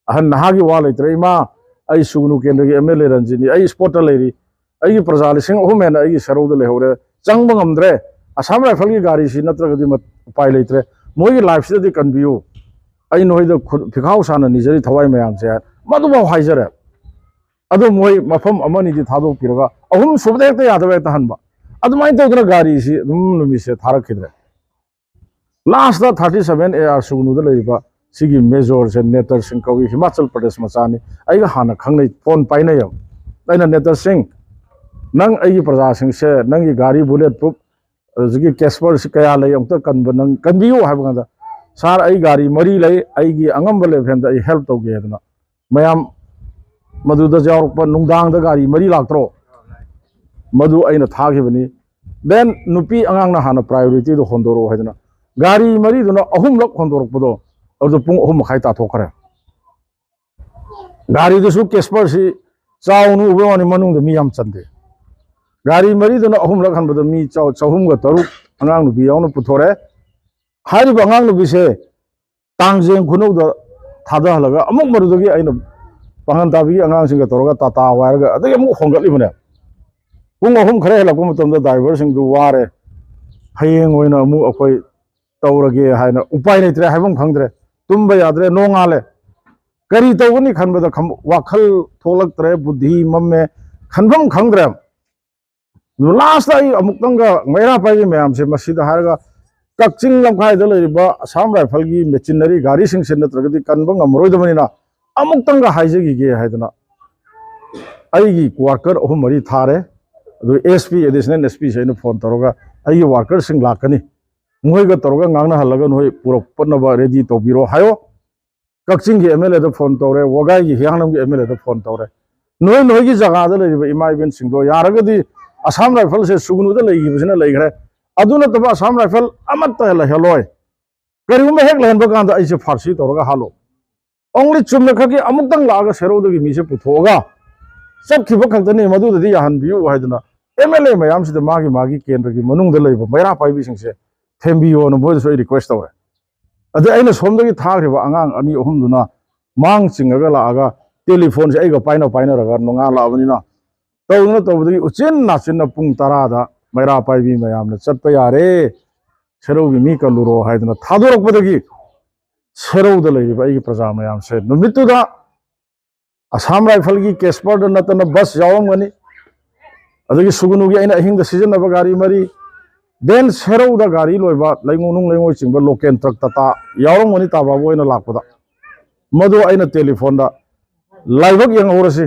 "ꯑꯍꯟ ꯅꯍꯥꯒꯤ ꯋꯥ ꯂꯩꯇ꯭ꯔꯦ ꯏꯃꯥ, ꯑꯩ ꯁꯨꯒꯅꯨ ꯀꯦꯟꯗ꯭ꯔꯒꯤ ꯑꯦꯝ ꯑꯦꯜ ꯑꯦ ꯔꯟꯖꯤꯠꯅꯤ, ꯑꯩ ꯏꯁꯄꯣꯠꯇ ꯂꯩꯔꯤ, ꯑꯩꯒꯤ ꯄ꯭ꯔꯖꯥ ꯂꯤꯁꯤꯡ ꯑꯍꯨꯝ ꯍꯦꯟꯅ ꯑꯩꯒꯤ ꯁꯦꯔꯧꯗ ꯂꯩꯍꯧꯔꯦ, ꯆꯪꯕ ꯉꯝꯗ꯭ꯔꯦ, ꯑꯁꯥꯝ ꯔꯥꯏꯐꯜꯒꯤ ꯒꯥꯔꯤꯁꯤ ꯅꯠꯇ꯭ꯔꯒꯗꯤ ꯃ-, ꯎꯄꯥꯏ ꯂꯩꯇ꯭ꯔꯦ, ꯃꯣꯏꯒꯤ ꯂꯥꯏꯐꯁꯤꯗꯗꯤ ꯀꯟꯕꯤꯌꯨ, ꯑꯩ ꯅꯣꯏꯗ ꯈꯨ-, ꯐꯤꯈꯥꯎ ꯁꯥꯅ ꯅꯤꯖꯔꯤ ꯊꯋꯥꯏ ꯃꯌꯥꯝꯁꯦ" ꯍꯥꯏ, ꯃꯗꯨꯐꯥꯎ ꯍꯥꯏꯖꯔꯦ꯫ ꯑꯗꯣ ꯃꯣꯏ ꯃꯐꯝ ꯑꯃꯅꯤꯗꯤ ꯊꯥꯗꯣꯛꯄꯤꯔꯒ ꯑꯍꯨꯝ ꯁꯨꯕꯗ ꯍꯦꯛꯇ ꯌꯥꯗꯕ ꯍꯦꯛꯇ ꯍꯟꯕ꯫ ꯑꯗꯨꯃꯥꯏꯅ ꯇꯧꯗꯅ ꯒꯥꯔꯤꯁꯤ ꯑꯗꯨꯝ ꯅꯨꯃꯤꯠꯁꯦ ꯊꯥꯔꯛꯈꯤꯗ꯭ꯔꯦ꯫ Last thirty seven A R ꯁꯨꯒꯅꯨꯗ ꯂꯩꯔꯤꯕ ꯁꯤꯒꯤ ꯃꯦꯖꯣꯔꯁꯦ, ꯅꯦꯇꯔ ꯁꯤꯡ ꯀꯧꯏ, ꯍꯤꯃꯥꯆꯜ ꯄ꯭ꯔꯗꯦꯁ ꯃꯆꯥꯅꯤ, ꯑꯩꯒ ꯍꯥꯟꯅ ꯈꯪꯅꯩ, ꯐꯣꯟ ꯄꯥꯏꯅꯩꯌꯦꯕ꯫ ꯑꯩꯅ, "ꯅꯦꯇꯔ ꯁꯤꯡ, ꯅꯪ ꯑꯩꯒꯤ ꯄ꯭ꯔꯖꯥꯁꯤꯡꯁꯦ ꯅꯪꯒꯤ ꯒꯥꯔꯤ ꯕꯨꯂꯦꯠ ꯄ꯭ꯔꯨꯐ ꯑꯗꯨꯗꯒꯤ ꯀꯦꯁꯄꯔꯁꯤ ꯀꯌꯥ ꯂꯩ, ꯑꯃꯨꯛꯇ ꯀꯟꯕ ꯅꯪ ꯀꯟꯕꯤꯌꯨ" ꯍꯥꯏꯕ ꯀꯥꯟꯗ, "ꯁꯥꯔ, ꯑꯩ ꯒꯥꯔꯤ ꯃꯔꯤ ꯂꯩ, ꯑꯩꯒꯤ ꯑꯉꯝꯕ ꯂꯦꯚꯦꯜꯗ ꯑꯩ ꯍꯦꯜꯞ ꯇꯧꯒꯦ" ꯍꯥꯏꯗꯅ ꯃꯌꯥꯝ ꯃꯗꯨꯗ ꯌꯥꯎꯔꯛꯄ ꯅꯨꯡꯗꯥꯡꯗ ꯒꯥꯔꯤ ꯃꯔꯤ ꯂꯥꯛꯇ꯭ꯔꯣ? ꯃꯗꯨ ꯑꯩꯅ ꯊꯥꯈꯤꯕꯅꯤ꯫ Then ꯅꯨꯄꯤ ꯑꯉꯥꯡꯅ ꯍꯥꯟꯅ ꯄ꯭ꯔꯥꯏꯌꯣꯔꯤꯇꯤꯗꯣ ꯍꯣꯟꯗꯣꯔꯛꯑꯣ ꯍꯥꯏꯗꯅ ꯒꯥꯔꯤ ꯃꯔꯤꯗꯨꯅ ꯑꯍꯨꯝꯂꯛ ꯍꯣꯟꯗꯣꯔꯛꯄꯗꯣ, ꯑꯗꯨꯗ ꯄꯨꯡ ꯑꯍꯨꯝ ꯃꯈꯥꯏ ꯇꯥꯊꯣꯛꯈ꯭ꯔꯦ꯫ ꯒꯥꯔꯤꯗꯨꯁꯨ ꯀꯦꯁꯄꯔꯁꯤ ꯆꯥꯎꯅ ꯎꯕ ꯋꯥꯅꯤ, ꯃꯅꯨꯡꯗ ꯃꯤ ꯌꯥꯝ ꯆꯟꯗꯦ꯫ ꯒꯥꯔꯤ ꯃꯔꯤꯗꯨꯅ ꯑꯍꯨꯝꯂꯛ ꯍꯟꯕꯗ ꯃꯤ ꯆꯥꯎ-, ꯆꯍꯨꯝꯒ ꯇꯔꯨꯛ, ꯑꯉꯥꯡ ꯅꯨꯄꯤ ꯌꯥꯎꯅ ꯄꯨꯊꯣꯔꯛꯑꯦ꯫ ꯍꯥꯏꯔꯤꯕ ꯑꯉꯥꯡ ꯅꯨꯄꯤꯁꯦ ꯀꯥꯡꯖꯦꯡ ꯈꯨꯅꯧꯗ ꯊꯥꯗꯍꯜꯂꯒ ꯑꯃꯨꯛ ꯃꯗꯨꯗꯒꯤ ꯑꯩꯅ ꯄꯥꯡꯒꯟ ꯇꯥꯕꯤꯒꯤ ꯑꯉꯥꯡꯁꯤꯡꯒ ꯇꯧꯔꯒ ꯇꯥꯇꯥ ꯋꯥꯏꯔꯒ ꯑꯗꯒꯤ ꯑꯃꯨꯛ ꯍꯣꯡꯒꯠꯂꯤꯕꯅꯦ꯫ ꯄꯨꯡ ꯑꯍꯨꯝ ꯈꯔ ꯍꯦꯜꯂꯛꯄ ꯃꯇꯝꯗ ꯗ꯭ꯔꯥꯏꯚꯔꯁꯤꯡꯗꯨ ꯋꯥꯔꯦ, ꯍꯌꯦꯡ ꯑꯣꯏꯅ ꯑꯃꯨꯛ ꯑꯩꯈꯣꯏ ꯇꯧꯔꯒꯦ ꯍꯥꯏꯅ ꯎꯄꯥꯏ ꯂꯩꯇ꯭ꯔꯦ, ꯍꯥꯏꯐꯝ ꯈꯪꯗ꯭ꯔꯦ, ꯇꯨꯝꯕ ꯌꯥꯗ꯭ꯔꯦ, ꯅꯣꯡꯉꯥꯜꯂꯦ꯫ ꯀꯔꯤ ꯇꯧꯒꯅꯤ ꯈꯟꯕꯗ ꯈꯝ-, ꯋꯥꯈꯜ ꯊꯣꯛꯂꯛꯇ꯭ꯔꯦ, ꯕꯨꯙꯤ ꯃꯝꯃꯦ, ꯈꯟꯐꯝ ꯈꯪꯗ꯭ꯔꯦ꯫ ꯑꯗꯨ ꯂꯥꯁꯇ ꯑꯩ ꯑꯃꯨꯛꯇꯪꯒ ꯃꯩꯔꯥ ꯄꯥꯏꯕꯤ ꯃꯌꯥꯝꯁꯦ ꯃꯁꯤꯗ ꯍꯥꯏꯔꯒ, ꯀꯛꯆꯤꯡ ꯂꯝꯈꯥꯏꯗ ꯂꯩꯔꯤꯕ ꯑꯁꯥꯝ ꯔꯥꯏꯐꯜꯒꯤ ꯃꯦꯆꯤꯟꯅꯔꯤ ꯒꯥꯔꯤꯁꯤꯡꯁꯦ ꯅꯠꯇ꯭ꯔꯒꯗꯤ ꯀꯟꯕ ꯉꯝꯃꯔꯣꯏꯗꯕꯅꯤꯅ ꯑꯃꯨꯛꯇꯪꯒ ꯍꯥꯏꯖꯈꯤꯒꯦ ꯍꯥꯏꯗꯅ ꯑꯩꯒꯤ ꯋꯥꯔꯀꯔ ꯑꯍꯨꯝ ꯃꯔꯤ ꯊꯥꯔꯦ꯫ ꯑꯗꯨ ꯑꯦꯁ ꯄꯤ, ꯑꯦꯗꯤꯁꯅꯦꯜ ꯑꯦꯁ ꯄꯤꯁꯦ ꯑꯩꯅ ꯐꯣꯟ ꯇꯧꯔꯒ, "ꯑꯩꯒꯤ ꯋꯥꯔꯀꯔꯁꯤꯡ ꯂꯥꯛꯀꯅꯤ, ꯃꯈꯣꯏꯒ ꯇꯧꯔꯒ ꯉꯥꯡꯅꯍꯜꯂꯒ ꯅꯈꯣꯏ ꯄꯨꯔꯛꯄꯅꯕ ꯔꯦꯗꯤ ꯇꯧꯕꯤꯔꯣ" ꯍꯥꯏꯌꯣ꯫ ꯀꯛꯆꯤꯡꯒꯤ ꯑꯦꯝ ꯑꯦꯜ ꯑꯦꯗ ꯐꯣꯟ ꯇꯧꯔꯦ, ꯋꯥꯒꯥꯏꯒꯤ ꯍꯤꯌꯥꯡꯂꯝꯒꯤ ꯑꯦꯝ ꯑꯦꯜ ꯑꯦꯗ ꯐꯣꯟ ꯇꯧꯔꯦ, "ꯅꯣꯏ ꯅꯣꯏꯒꯤ ꯖꯒꯥꯗ ꯂꯩꯔꯤꯕ ꯏꯃꯥ ꯏꯕꯦꯟꯁꯤꯡꯗꯣ ꯌꯥꯔꯒꯗꯤ ꯑꯁꯥꯝ ꯔꯥꯏꯐꯜꯁꯦ ꯁꯨꯒꯅꯨꯗ ꯂꯩꯈꯤꯕꯁꯤꯅ ꯂꯩꯈ꯭ꯔꯦ, ꯑꯗꯨ ꯅꯠꯇꯕ ꯑꯁꯥꯝ ꯔꯥꯏꯐꯜ ꯑꯃꯠꯇ ꯂꯩꯍꯜꯂꯣꯏ, ꯀꯔꯤꯒꯨꯝꯕ ꯍꯦꯛ ꯂꯩꯍꯟꯕ ꯀꯥꯟꯗ ꯑꯩꯁꯦ ꯐꯥꯔꯁꯤ ꯇꯧꯔꯒ ꯍꯥꯠꯂꯣ, ꯑꯣꯡꯂꯤ ꯆꯨꯝꯅ ꯈꯛꯀꯤ ꯑꯃꯨꯛꯇꯪ ꯂꯥꯛꯑꯒ ꯁꯦꯔꯧꯗꯒꯤ ꯃꯤꯁꯦ ꯄꯨꯊꯣꯛꯑꯒ ꯆꯠꯈꯤꯕ ꯈꯛꯇꯅꯤ, ꯃꯗꯨꯗꯗꯤ ꯌꯥꯍꯟꯕꯤꯌꯨ" ꯍꯥꯏꯗꯅ ꯑꯦꯝ ꯑꯦꯜ ꯑꯦ ꯃꯌꯥꯝꯁꯤꯗ ꯃꯥꯒꯤ ꯃꯥꯒꯤ ꯀꯦꯟꯗ꯭ꯔꯒꯤ ꯃꯅꯨꯡꯗ ꯂꯩꯕ ꯃꯩꯔꯥ ꯄꯥꯏꯕꯤꯁꯤꯡꯁꯦ ꯊꯦꯝꯕꯤꯌꯣꯅ ꯃꯣꯏꯗꯁꯨ ꯑꯩ ꯔꯤꯀ꯭ꯋꯦꯁ ꯇꯧꯔꯦ꯫ ꯑꯗꯩ ꯑꯩꯅ ꯁꯣꯝꯗꯒꯤ ꯊꯥꯈ꯭ꯔꯤꯕ ꯑꯉꯥꯡ ꯑꯅꯤ ꯑꯍꯨꯝꯗꯨꯅ ꯃꯥꯡ ꯆꯤꯡꯉꯒ ꯂꯥꯛꯑꯒ ꯇꯦꯂꯤꯐꯣꯟꯁꯦ ꯑꯩꯒ ꯄꯥꯏꯅ ꯄꯥꯏꯅꯔꯒ ꯅꯣꯡꯉꯥꯜꯂꯛꯑꯕꯅꯤꯅ, ꯇꯧꯗꯅ ꯇꯧꯕꯗꯒꯤ ꯎꯆꯤꯟ ꯅꯥꯆꯤꯟꯅ ꯄꯨꯡ ꯇꯔꯥꯗ ꯃꯩꯔꯥ ꯄꯥꯏꯕꯤ ꯃꯌꯥꯝꯅ "ꯆꯠꯄ ꯌꯥꯔꯦ, ꯁꯦꯔꯧꯒꯤ ꯃꯤ ꯀꯜꯂꯨꯔꯣ" ꯍꯥꯏꯗꯅ ꯊꯥꯗꯣꯔꯛꯄꯗꯒꯤ ꯁꯦꯔꯧꯗ ꯂꯩꯔꯤꯕ ꯑꯩꯒꯤ ꯄ꯭ꯔꯖꯥ ꯃꯌꯥꯝꯁꯦ ꯅꯨꯃꯤꯠꯇꯨꯗ ꯑꯁꯥꯝ ꯔꯥꯏꯐꯜꯒꯤ ꯀꯦꯁꯄꯔꯗ ꯅꯠꯇꯅ ꯕꯁ ꯌꯥꯎꯔꯝꯒꯅꯤ, ꯑꯗꯒꯤ ꯁꯨꯒꯨꯅꯨꯒꯤ ꯑꯩꯅ ꯑꯍꯤꯡꯗ ꯁꯤꯖꯤꯟꯅꯕ ꯒꯥꯔꯤ ꯃꯔꯤ, ꯚꯦꯟ ꯁꯦꯔꯧꯗ ꯒꯥꯔꯤ ꯂꯣꯏꯕ, ꯂꯩꯉꯣꯏ ꯅꯨꯡ ꯂꯩꯉꯣꯏ ꯆꯤꯡꯕ ꯂꯣꯀꯦꯟ ꯇ꯭ꯔꯛ ꯇꯥꯇꯥ ꯌꯥꯎꯔꯝꯒꯅꯤ ꯇꯥ ꯕꯥꯕꯨ ꯑꯩꯅ ꯂꯥꯛꯄꯗ꯫ ꯃꯗꯨ ꯑꯩꯅ ꯇꯦꯂꯤꯐꯣꯟꯗ ꯂꯥꯏꯕꯛ ꯌꯦꯡꯍꯧꯔꯁꯤ꯫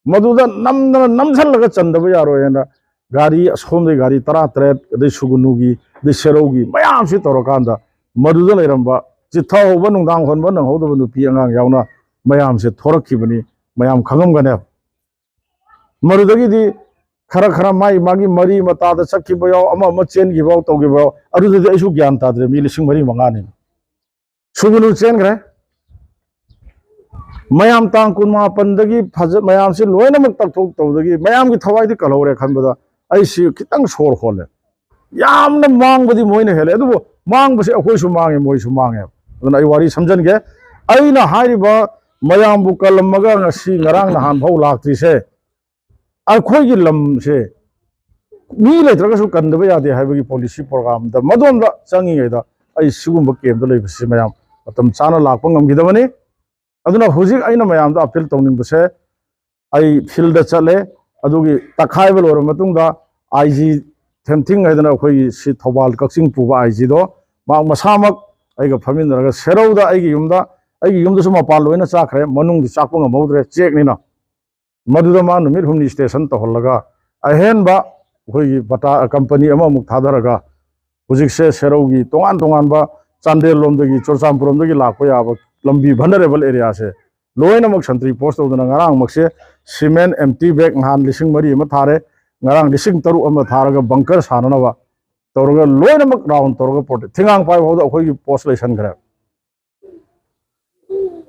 ꯃꯗꯨꯗ ꯅꯝꯗꯅ ꯅꯝꯁꯤꯜꯂꯒ ꯆꯟꯗꯕ ꯌꯥꯔꯣꯏ ꯍꯥꯏꯅ ꯒꯥꯔꯤ ꯑꯁꯣꯝꯗꯒꯤ ꯒꯥꯔꯤ ꯇꯔꯥꯇꯔꯦꯠ, ꯑꯗꯩ ꯁꯨꯒꯨꯅꯨꯒꯤ, ꯑꯗꯩ ꯁꯦꯔꯧꯒꯤ ꯃꯌꯥꯝꯁꯤ ꯇꯧꯔꯀꯥꯟꯗ ꯃꯗꯨꯗ ꯂꯩꯔꯝꯕ ꯆꯤꯠꯊꯍꯧꯕ, ꯅꯨꯡꯗꯥꯡ ꯍꯣꯟꯕ ꯅꯪꯍꯧꯗꯕ ꯅꯨꯄꯤ ꯑꯉꯥꯡ ꯌꯥꯎꯅ ꯃꯌꯥꯝꯁꯦ ꯊꯣꯔꯛꯈꯤꯕꯅꯤ꯫ ꯃꯌꯥꯝ ꯈꯪꯉꯝꯒꯅꯦꯕ꯫ ꯃꯗꯨꯗꯒꯤꯗꯤ ꯈꯔ ꯈꯔ ꯃꯥꯒꯤ ꯃꯥꯒꯤ ꯃꯔꯤ ꯃꯇꯥꯗ ꯆꯠꯈꯤꯕ ꯌꯥꯎ, ꯑꯃ ꯑꯃ ꯆꯦꯟꯈꯤꯕ ꯌꯥꯎ, ꯇꯧꯈꯤꯕ ꯌꯥꯎ꯫ ꯑꯗꯨꯗꯗꯤ ꯑꯩꯁꯨ ꯒ꯭ꯌꯥꯟ ꯇꯥꯗ꯭ꯔꯦ, ꯃꯤ ꯂꯤꯁꯤꯡ ꯃꯔꯤ ꯃꯉꯥꯅꯤ꯫ ꯁꯨꯒꯨꯅꯨ ꯆꯦꯟꯈ꯭ꯔꯦ꯫ ꯃꯌꯥꯝ ꯇꯥꯡ ꯀꯨꯟꯃꯥꯄꯟꯗꯒꯤ ꯐꯖ-, ꯃꯌꯥꯝꯁꯤ ꯂꯣꯏꯅꯃꯛ ꯇꯛꯊꯣꯛ ꯇꯧꯕꯗꯒꯤ ꯃꯌꯥꯝꯒꯤ ꯊꯋꯥꯏꯗꯤ ꯀꯜꯍꯧꯔꯦ ꯈꯟꯕꯗ ꯑꯩꯁꯤ ꯈꯤꯇꯪ ꯁꯣꯔ ꯍꯣꯜꯂꯦ꯫ ꯌꯥꯝꯅ ꯃꯥꯡꯕꯗꯤ ꯃꯣꯏꯅ ꯍꯦꯜꯂꯦ, ꯑꯗꯨꯕꯨ ꯃꯥꯡꯕꯁꯦ ꯑꯩꯈꯣꯏꯁꯨ ꯃꯥꯡꯉꯦ, ꯃꯣꯏꯁꯨ ꯃꯥꯡꯉꯦ꯫ ꯑꯗꯨꯅ ꯑꯩ ꯋꯥꯔꯤ ꯁꯝꯖꯟꯒꯦ꯫ ꯑꯩꯅ ꯍꯥꯏꯔꯤꯕ ꯃꯌꯥꯝꯕꯨ ꯀꯜꯂꯝꯃꯒ ꯉꯁꯤ ꯉꯔꯥꯡ ꯅꯍꯥꯟ ꯐꯥꯎ ꯂꯥꯛꯇ꯭ꯔꯤꯁꯦ, ꯑꯩꯈꯣꯏꯒꯤ ꯂꯝꯁꯦ ꯃꯤ ꯂꯩꯇ꯭ꯔꯒꯁꯨ ꯀꯟꯗꯕ ꯌꯥꯗꯦ ꯍꯥꯏꯕꯒꯤ ꯄꯣꯂꯤꯁꯤ ꯄ꯭ꯔꯣꯒ꯭ꯔꯥꯝꯗ, ꯃꯗꯣꯝꯗ ꯆꯪꯉꯤꯉꯩꯗ ꯑꯩ ꯁꯤꯒꯨꯝꯕ ꯀꯦꯝꯗ ꯂꯩꯕꯁꯤ ꯃꯌꯥꯝ ꯃꯇꯝ ꯆꯥꯅ ꯂꯥꯛꯄ ꯉꯝꯈꯤꯗꯕꯅꯤ꯫ ꯑꯗꯨꯅ ꯍꯧꯖꯤꯛ ꯑꯩꯅ ꯃꯌꯥꯝꯗ ꯑꯄꯤꯜ ꯇꯧꯅꯤꯡꯕꯁꯦ, ꯑꯩ ꯐꯤꯜꯗ ꯆꯠꯂꯦ, ꯑꯗꯨꯒꯤ ꯇꯛꯈꯥꯏꯕ ꯂꯣꯏꯔꯕ ꯃꯇꯨꯡꯗ ꯑꯥꯏ ꯖꯤ ꯊꯦꯝꯊꯤꯡ ꯍꯥꯏꯗꯅ ꯑꯩꯈꯣꯏꯒꯤ ꯁꯤ ꯊꯧꯕꯥꯜ ꯀꯛꯆꯤꯡ ꯄꯨꯕ ꯑꯥꯏ ꯖꯤꯗꯣ ꯃꯍꯥꯛ ꯃꯁꯥꯃꯛ ꯑꯩꯒ ꯐꯝꯃꯤꯟꯅꯔꯒ ꯁꯦꯔꯧꯗ ꯑꯩꯒꯤ ꯌꯨꯝꯗ, ꯑꯩꯒꯤ ꯌꯨꯝꯗꯁꯨ ꯃꯄꯥꯟ ꯂꯣꯏꯅ ꯆꯥꯛꯈ꯭ꯔꯦ, ꯃꯅꯨꯡꯗꯤ ꯆꯥꯛꯄ ꯉꯝꯍꯧꯗ꯭ꯔꯦ, ꯆꯦꯛꯅꯤꯅ꯫ ꯃꯗꯨꯗ ꯃꯥ ꯅꯨꯃꯤꯠ ꯍꯨꯝꯅꯤ ꯁ꯭ꯇꯦꯁꯟ ꯇꯧꯍꯜꯂꯒ ꯑꯍꯦꯟꯕ ꯑꯩꯈꯣꯏꯒꯤ ꯕꯇꯥ ꯀꯝꯄꯅꯤ ꯑꯃꯃꯨꯛ ꯊꯥꯗꯔꯒ ꯍꯧꯖꯤꯛꯁꯦ ꯁꯦꯔꯧꯒꯤ ꯇꯣꯉꯥꯟ ꯇꯣꯉꯥꯟꯕ ꯆꯥꯟꯗꯦꯜ ꯂꯣꯝꯗꯒꯤ, ꯆꯨꯔꯆꯥꯟꯄꯨꯔ ꯂꯣꯝꯗꯒꯤ ꯂꯥꯛꯄ ꯌꯥꯕ ꯂꯝꯕꯤ, ꯚꯜꯅꯔꯦꯕꯜ ꯑꯦꯔꯤꯌꯥꯁꯦ ꯂꯣꯏꯅꯃꯛ ꯁꯟꯇ꯭ꯔꯤ ꯄꯣꯁ ꯇꯧꯗꯅ ꯉꯔꯥꯡꯃꯛꯁꯦ ꯁꯤꯃꯦꯟ ꯑꯦꯝꯇꯤ ꯕꯦꯒ ꯅꯍꯥꯟ ꯂꯤꯁꯤꯡ ꯃꯔꯤ ꯑꯃ ꯊꯥꯔꯦ, ꯉꯔꯥꯡ ꯂꯤꯁꯤꯡ ꯇꯔꯨꯛ ꯑꯃ ꯊꯥꯔꯒ ꯕꯪꯀꯔ ꯁꯥꯅꯅꯕ ꯇꯧꯔꯒ ꯂꯣꯏꯅꯃꯛ ꯔꯥꯎꯟ ꯇꯧꯔꯒ ꯄ꯭ꯔꯣꯇꯦꯛ, ꯊꯤꯉꯥꯡ ꯄꯥꯏꯕ ꯐꯥꯎꯗ ꯑꯩꯈꯣꯏꯒꯤ ꯄꯣꯁ ꯂꯩꯁꯟꯈ꯭ꯔꯦ꯫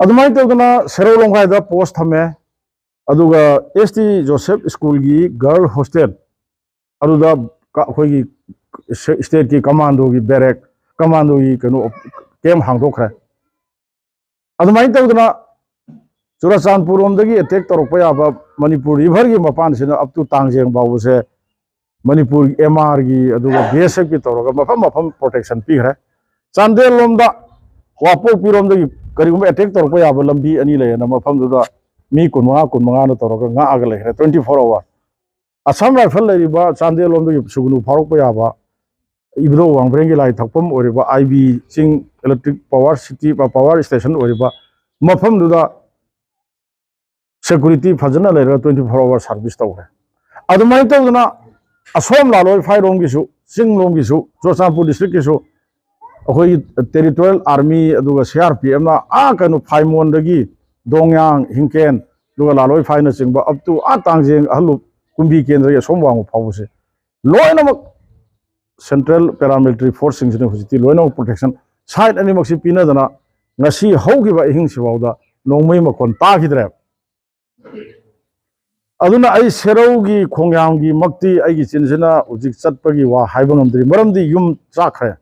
ꯑꯗꯨꯃꯥꯏꯅ ꯇꯧꯗꯅ ꯁꯦꯔꯧ ꯂꯣꯡꯈꯥꯏꯗ ꯄꯣꯁ ꯊꯝꯃꯦ꯫ ꯑꯗꯨꯒ ꯑꯦꯁ ꯇꯤ ꯖꯣꯁꯦꯐ ꯁ꯭ꯀꯨꯜꯒꯤ ꯒꯔꯜ ꯍꯣꯁꯇꯦꯜ ꯑꯗꯨꯗ ꯀ-, ꯑꯩꯈꯣꯏꯒꯤ ꯁꯦ-, ꯁ꯭ꯇꯦꯠꯀꯤ ꯀꯃꯥꯟꯗꯣꯒꯤ ꯕꯦꯔꯦꯛ, ꯀꯃꯥꯟꯗꯣꯒꯤ ꯀꯩꯅꯣ ꯀꯦꯝ ꯍꯥꯡꯗꯣꯛꯈ꯭ꯔꯦ꯫ ꯑꯗꯨꯃꯥꯏꯅ ꯇꯧꯗꯅ ꯆꯨꯔꯆꯥꯟꯄꯨꯔ ꯂꯣꯝꯗꯒꯤ ꯑꯦꯇꯦꯛ ꯇꯧꯔꯛꯄ ꯌꯥꯕ ꯃꯅꯤꯄꯨꯔ ꯔꯤꯚꯔꯒꯤ ꯃꯄꯥꯟꯁꯤꯅ up to ꯇꯥꯡꯖꯦꯡ ꯐꯥꯎꯕꯁꯦ ꯃꯅꯤꯄꯨꯔꯒꯤ ꯑꯦꯝ ꯑꯥꯔꯒꯤ ꯑꯗꯨꯒ ꯕꯤ ꯑꯦꯁ ꯑꯦꯐꯀꯤ ꯇꯧꯔꯒ ꯃꯐꯝ ꯃꯐꯝ ꯄ꯭ꯔꯣꯇꯦꯛꯁꯟ ꯄꯤꯈ꯭ꯔꯦ꯫ ꯆꯥꯟꯗꯦꯜ ꯂꯣꯝꯗ ꯋꯥꯄꯣꯛꯄꯤꯔꯣꯝꯗꯒꯤ ꯀꯔꯤꯒꯨꯝꯕ ꯑꯦꯇꯦꯛ ꯇꯧꯔꯛꯄ ꯌꯥꯕ ꯂꯝꯕꯤ ꯑꯅꯤ ꯂꯩꯌꯦꯅ ꯃꯐꯝꯗꯨꯗ ꯃꯤ ꯀꯨꯟꯃꯉꯥ, ꯀꯨꯟꯃꯉꯥꯅ ꯇꯧꯔꯒ ꯉꯥꯛꯑꯒ ꯂꯩꯈ꯭ꯔꯦ twenty four hour꯫ Assam rifle ꯂꯩꯔꯤꯕ ꯆꯥꯟꯗꯦꯜ ꯂꯣꯝꯗꯒꯤ ꯁꯨꯒꯅꯨ ꯐꯥꯎꯔꯛꯄ ꯌꯥꯕ, ꯏꯕꯨꯙꯧ ꯋꯥꯡꯕ꯭ꯔꯦꯟꯒꯤ ꯂꯥꯏ ꯊꯛꯐꯝ ꯑꯣꯏꯔꯤꯕ ꯑꯥꯏ ꯕꯤ ꯆꯤꯡ electric power city, power station ꯑꯣꯏꯔꯤꯕ ꯃꯐꯝꯗꯨꯗ security ꯐꯖꯅ ꯂꯩꯔꯒ twenty four hour service ꯇꯧꯈ꯭ꯔꯦ꯫ ꯑꯗꯨꯃꯥꯏꯅ ꯇꯧꯗꯅ ꯑꯁꯣꯝ ꯂꯥꯂꯣꯏ ꯐꯥꯏꯔꯣꯝꯒꯤꯁꯨ, ꯆꯤꯡꯂꯣꯝꯒꯤꯁꯨ, ꯆꯨꯔꯆꯥꯟꯄꯨꯔ districtꯀꯤꯁꯨ ꯑꯩꯈꯣꯏꯒꯤ territorial army ꯑꯗꯨꯒ C R P Fꯅ ꯑꯥ ꯀꯩꯅꯣ ꯐꯥꯏꯃꯣꯟꯗꯒꯤ ꯗꯣꯡꯌꯥꯡ, ꯍꯤꯡꯀꯦꯟ, ꯑꯗꯨꯒ ꯂꯥꯂꯣꯏ ꯐꯥꯏꯅꯆꯤꯡꯕ up to ꯑꯥ ꯇꯥꯡꯖꯦꯡ, ꯑꯍꯜꯂꯨꯞ, ꯀꯨꯝꯕꯤ ꯀꯦꯟꯗ꯭ꯔꯒꯤ ꯑꯁꯣꯝ ꯋꯥꯡꯃ ꯐꯥꯎꯕꯁꯦ ꯂꯣꯏꯅꯃꯛ central paramilitary forceꯁꯤꯡꯁꯤꯅ ꯍꯧꯖꯤꯛꯇꯤ ꯂꯣꯏꯅꯃꯛ protection, side ꯑꯅꯤꯃꯛꯁꯤ ꯄꯤꯅꯗꯅ ꯉꯁꯤ ꯍꯧꯈꯤꯕ ꯑꯍꯤꯡꯁꯤꯐꯥꯎꯗ ꯅꯣꯡꯃꯩ ꯃꯈꯣꯟ ꯇꯥꯈꯤꯗ꯭ꯔꯦꯕ꯫ ꯑꯗꯨꯅ ꯑꯩ ꯁꯦꯔꯧꯒꯤ ꯈꯣꯡꯌꯥꯝꯒꯤ ꯃꯛꯇꯤ ꯑꯩꯒꯤ ꯆꯤꯟꯁꯤꯅ ꯍꯧꯖꯤꯛ ꯆꯠꯄꯒꯤ ꯋꯥ ꯍꯥꯏꯕ ꯉꯝꯗ꯭ꯔꯤ, ꯃꯔꯝꯗꯤ ꯌꯨꯝ ꯆꯥꯛꯈ꯭ꯔꯦ꯫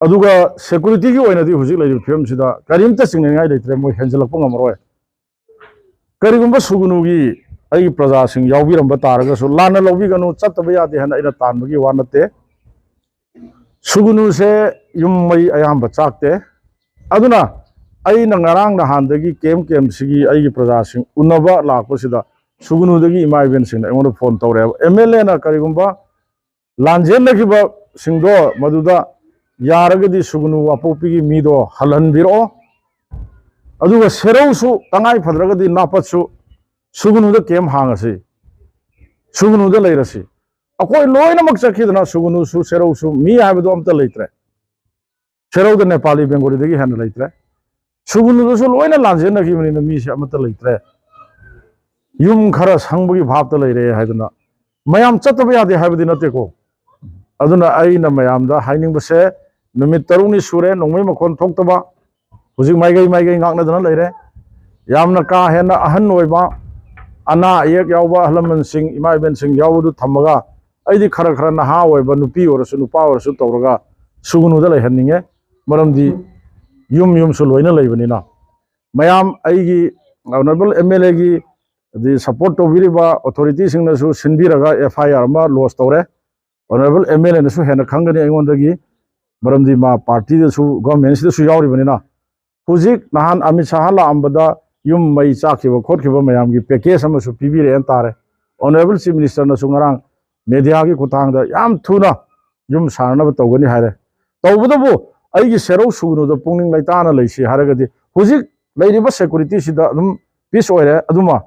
ꯑꯗꯨꯒ securityꯒꯤ ꯑꯣꯏꯅꯗꯤ ꯍꯧꯖꯤꯛ ꯂꯩꯔꯤꯕ ꯐꯤꯕꯝꯁꯤꯗ ꯀꯔꯤꯝꯇ ꯆꯤꯡꯅꯅꯤꯡꯉꯥꯏ ꯂꯩꯇ꯭ꯔꯦ, ꯃꯣꯏ ꯍꯦꯟꯖꯜꯂꯛꯄ ꯉꯝꯃꯔꯣꯏ꯫ ꯀꯔꯤꯒꯨꯝꯕ ꯁꯨꯒꯅꯨꯒꯤ ꯑꯩꯒꯤ ꯄ꯭ꯔꯖꯥꯁꯤꯡ ꯌꯥꯎꯕꯤꯔꯝꯕ ꯇꯥꯔꯒꯁꯨ, ꯂꯥꯟꯅ ꯂꯧꯕꯤꯒꯅꯨ, ꯆꯠꯇꯕ ꯌꯥꯗꯦ ꯍꯥꯏꯅ ꯑꯩꯅ ꯇꯥꯟꯕꯒꯤ ꯋꯥ ꯅꯠꯇꯦ꯫ ꯁꯨꯒꯅꯨꯁꯦ ꯌꯨꯝ ꯃꯩ ꯑꯌꯥꯝꯕ ꯆꯥꯛꯇꯦ꯫ ꯑꯗꯨꯅ ꯑꯩꯅ ꯉꯔꯥꯡ ꯅꯍꯥꯟꯗꯒꯤ camp campꯁꯤꯒꯤ ꯑꯩꯒꯤ ꯄ꯭ꯔꯖꯥꯁꯤꯡ ꯎꯅꯕ ꯂꯥꯛꯄꯁꯤꯗ ꯁꯨꯒꯅꯨꯗꯒꯤ ꯏꯃꯥ ꯏꯕꯦꯟꯁꯤꯡꯅ ꯑꯩꯉꯣꯟꯗ phone ꯇꯧꯔꯛꯑꯦꯕ, MLAꯅ ꯀꯔꯤꯒꯨꯝꯕ ꯂꯥꯟꯖꯦꯟꯅꯈꯤꯕꯁꯤꯡꯗꯣ ꯃꯗꯨꯗ ꯌꯥꯔꯒꯗꯤ ꯁꯨꯒꯅꯨ ꯋꯥꯄꯣꯛꯄꯤꯒꯤ ꯃꯤꯗꯣ ꯍꯜꯍꯟꯕꯤꯔꯛꯑꯣ, ꯑꯗꯨꯒ ꯁꯦꯔꯧꯁꯨ ꯇꯉꯥꯏ ꯐꯗ꯭ꯔꯒꯗꯤ ꯅꯥꯄꯠꯁꯨ ꯁꯨꯒꯅꯨꯗ camp ꯍꯥꯡꯉꯁꯤ, ꯁꯨꯒꯅꯨꯗ ꯂꯩꯔꯁꯤ꯫ ꯑꯩꯈꯣꯏ ꯂꯣꯏꯅꯃꯛ ꯆꯠꯈꯤꯗꯅ ꯁꯨꯒꯅꯨꯁꯨ ꯁꯦꯔꯧꯁꯨ ꯃꯤ ꯍꯥꯏꯕꯗꯣ ꯑꯝꯇ ꯂꯩꯇ꯭ꯔꯦ꯫ ꯁꯦꯔꯧꯗ ꯅꯦꯄꯥꯂꯤ ꯕꯦꯡꯒꯣꯂꯤꯗꯒꯤ ꯍꯦꯟꯅ ꯂꯩꯇ꯭ꯔꯦ꯫ ꯁꯨꯒꯅꯨꯗꯁꯨ ꯂꯣꯏꯅ ꯂꯥꯟꯖꯦꯟꯅꯈꯤꯕꯅꯤꯅ ꯃꯤꯁꯦ ꯑꯃꯠꯇ ꯂꯩꯇ꯭ꯔꯦ꯫ ꯌꯨꯝ ꯈꯔ ꯁꯪꯕꯒꯤ ꯚꯥꯞꯇ ꯂꯩꯔꯦ ꯍꯥꯏꯗꯅ ꯃꯌꯥꯝ ꯆꯠꯇꯕ ꯌꯥꯗꯦ ꯍꯥꯏꯕꯗꯤ ꯅꯠꯇꯦꯀꯣ꯫ ꯑꯗꯨꯅ ꯑꯩꯅ ꯃꯌꯥꯝꯗ ꯍꯥꯏꯅꯤꯡꯕꯁꯦ, ꯅꯨꯃꯤꯠ ꯇꯔꯨꯛꯅꯤ ꯁꯨꯔꯦ ꯅꯣꯡꯃꯩ ꯃꯈꯣꯟ ꯊꯣꯛꯇꯕ, ꯍꯧꯖꯤꯛ ꯃꯥꯏꯀꯩ ꯃꯥꯏꯀꯩ ꯉꯥꯛꯅꯗꯅ ꯂꯩꯔꯦ꯫ ꯌꯥꯝꯅ ꯀꯥ ꯍꯦꯟꯅ ꯑꯍꯟ ꯑꯣꯏꯕ, ꯑꯅꯥ ꯑꯌꯦꯛ ꯌꯥꯎꯕ ꯑꯍꯜ ꯂꯃꯟꯁꯤꯡ, ꯏꯃꯥ ꯏꯕꯦꯟꯁꯤꯡ ꯌꯥꯎꯕꯗꯨ ꯊꯝꯃꯒ, ꯑꯩꯗꯤ ꯈꯔ ꯈꯔ ꯅꯍꯥ ꯑꯣꯏꯕ ꯅꯨꯄꯤ ꯑꯣꯏꯔꯁꯨ ꯅꯨꯄꯥ ꯑꯣꯏꯔꯁꯨ ꯇꯧꯔꯒ ꯁꯨꯒꯅꯨꯗ ꯂꯩꯍꯟꯅꯤꯡꯉꯦ꯫ ꯃꯔꯝꯗꯤ ꯌꯨꯝ ꯌꯨꯝꯁꯨ ꯂꯣꯏꯅ ꯂꯩꯕꯅꯤꯅ꯫ ꯃꯌꯥꯝ ꯑꯩꯒꯤ honourable MLAꯒꯤ ꯑꯗꯩ support ꯇꯧꯕꯤꯔꯤꯕ authorityꯁꯤꯡꯅꯁꯨ ꯁꯤꯟꯕꯤꯔꯒ FIR ꯑꯃ lodge ꯇꯧꯔꯦ꯫ Honourable MLAꯅꯁꯨ ꯍꯦꯟꯅ ꯈꯪꯒꯅꯤ ꯑꯩꯉꯣꯟꯗꯒꯤ, ꯃꯔꯝꯗꯤ ꯃꯥ partyꯗꯁꯨ governmentꯁꯤꯗꯁꯨ ꯌꯥꯎꯔꯤꯕꯅꯤꯅ꯫ ꯍꯧꯖꯤꯛ ꯅꯍꯥꯟ ꯑꯃꯤꯠ ꯁꯥꯍ ꯂꯥꯛꯑꯝꯕꯗ ꯌꯨꯝ ꯃꯩ ꯆꯥꯛꯈꯤꯕ ꯈꯣꯠꯈꯤꯕ ꯃꯌꯥꯝꯒꯤ package ꯑꯃꯁꯨ ꯄꯤꯕꯤꯔꯛꯑꯦꯅ ꯇꯥꯔꯦ꯫ Honourable Chief Minister ꯅꯁꯨ ꯉꯔꯥꯡ media ꯒꯤ ꯈꯨꯠꯊꯥꯡꯗ ꯌꯥꯝ ꯊꯨꯅ ꯌꯨꯝ ꯁꯥꯅꯅꯕ ꯇꯧꯒꯅꯤ ꯍꯥꯏꯔꯦ꯫ ꯇꯧꯕꯗꯕꯨ ꯑꯩꯒꯤ ꯁꯦꯔꯧ ꯁꯨꯒꯅꯨꯗ ꯄꯨꯛꯅꯤꯡ ꯂꯩꯇꯥꯅ ꯂꯩꯁꯤ ꯍꯥꯏꯔꯒꯗꯤ ꯍꯧꯖꯤꯛ ꯂꯩꯔꯤꯕ security ꯁꯤꯗ ꯑꯗꯨꯝ peace ꯑꯣꯏꯔꯦ꯫ ꯑꯗꯨꯃ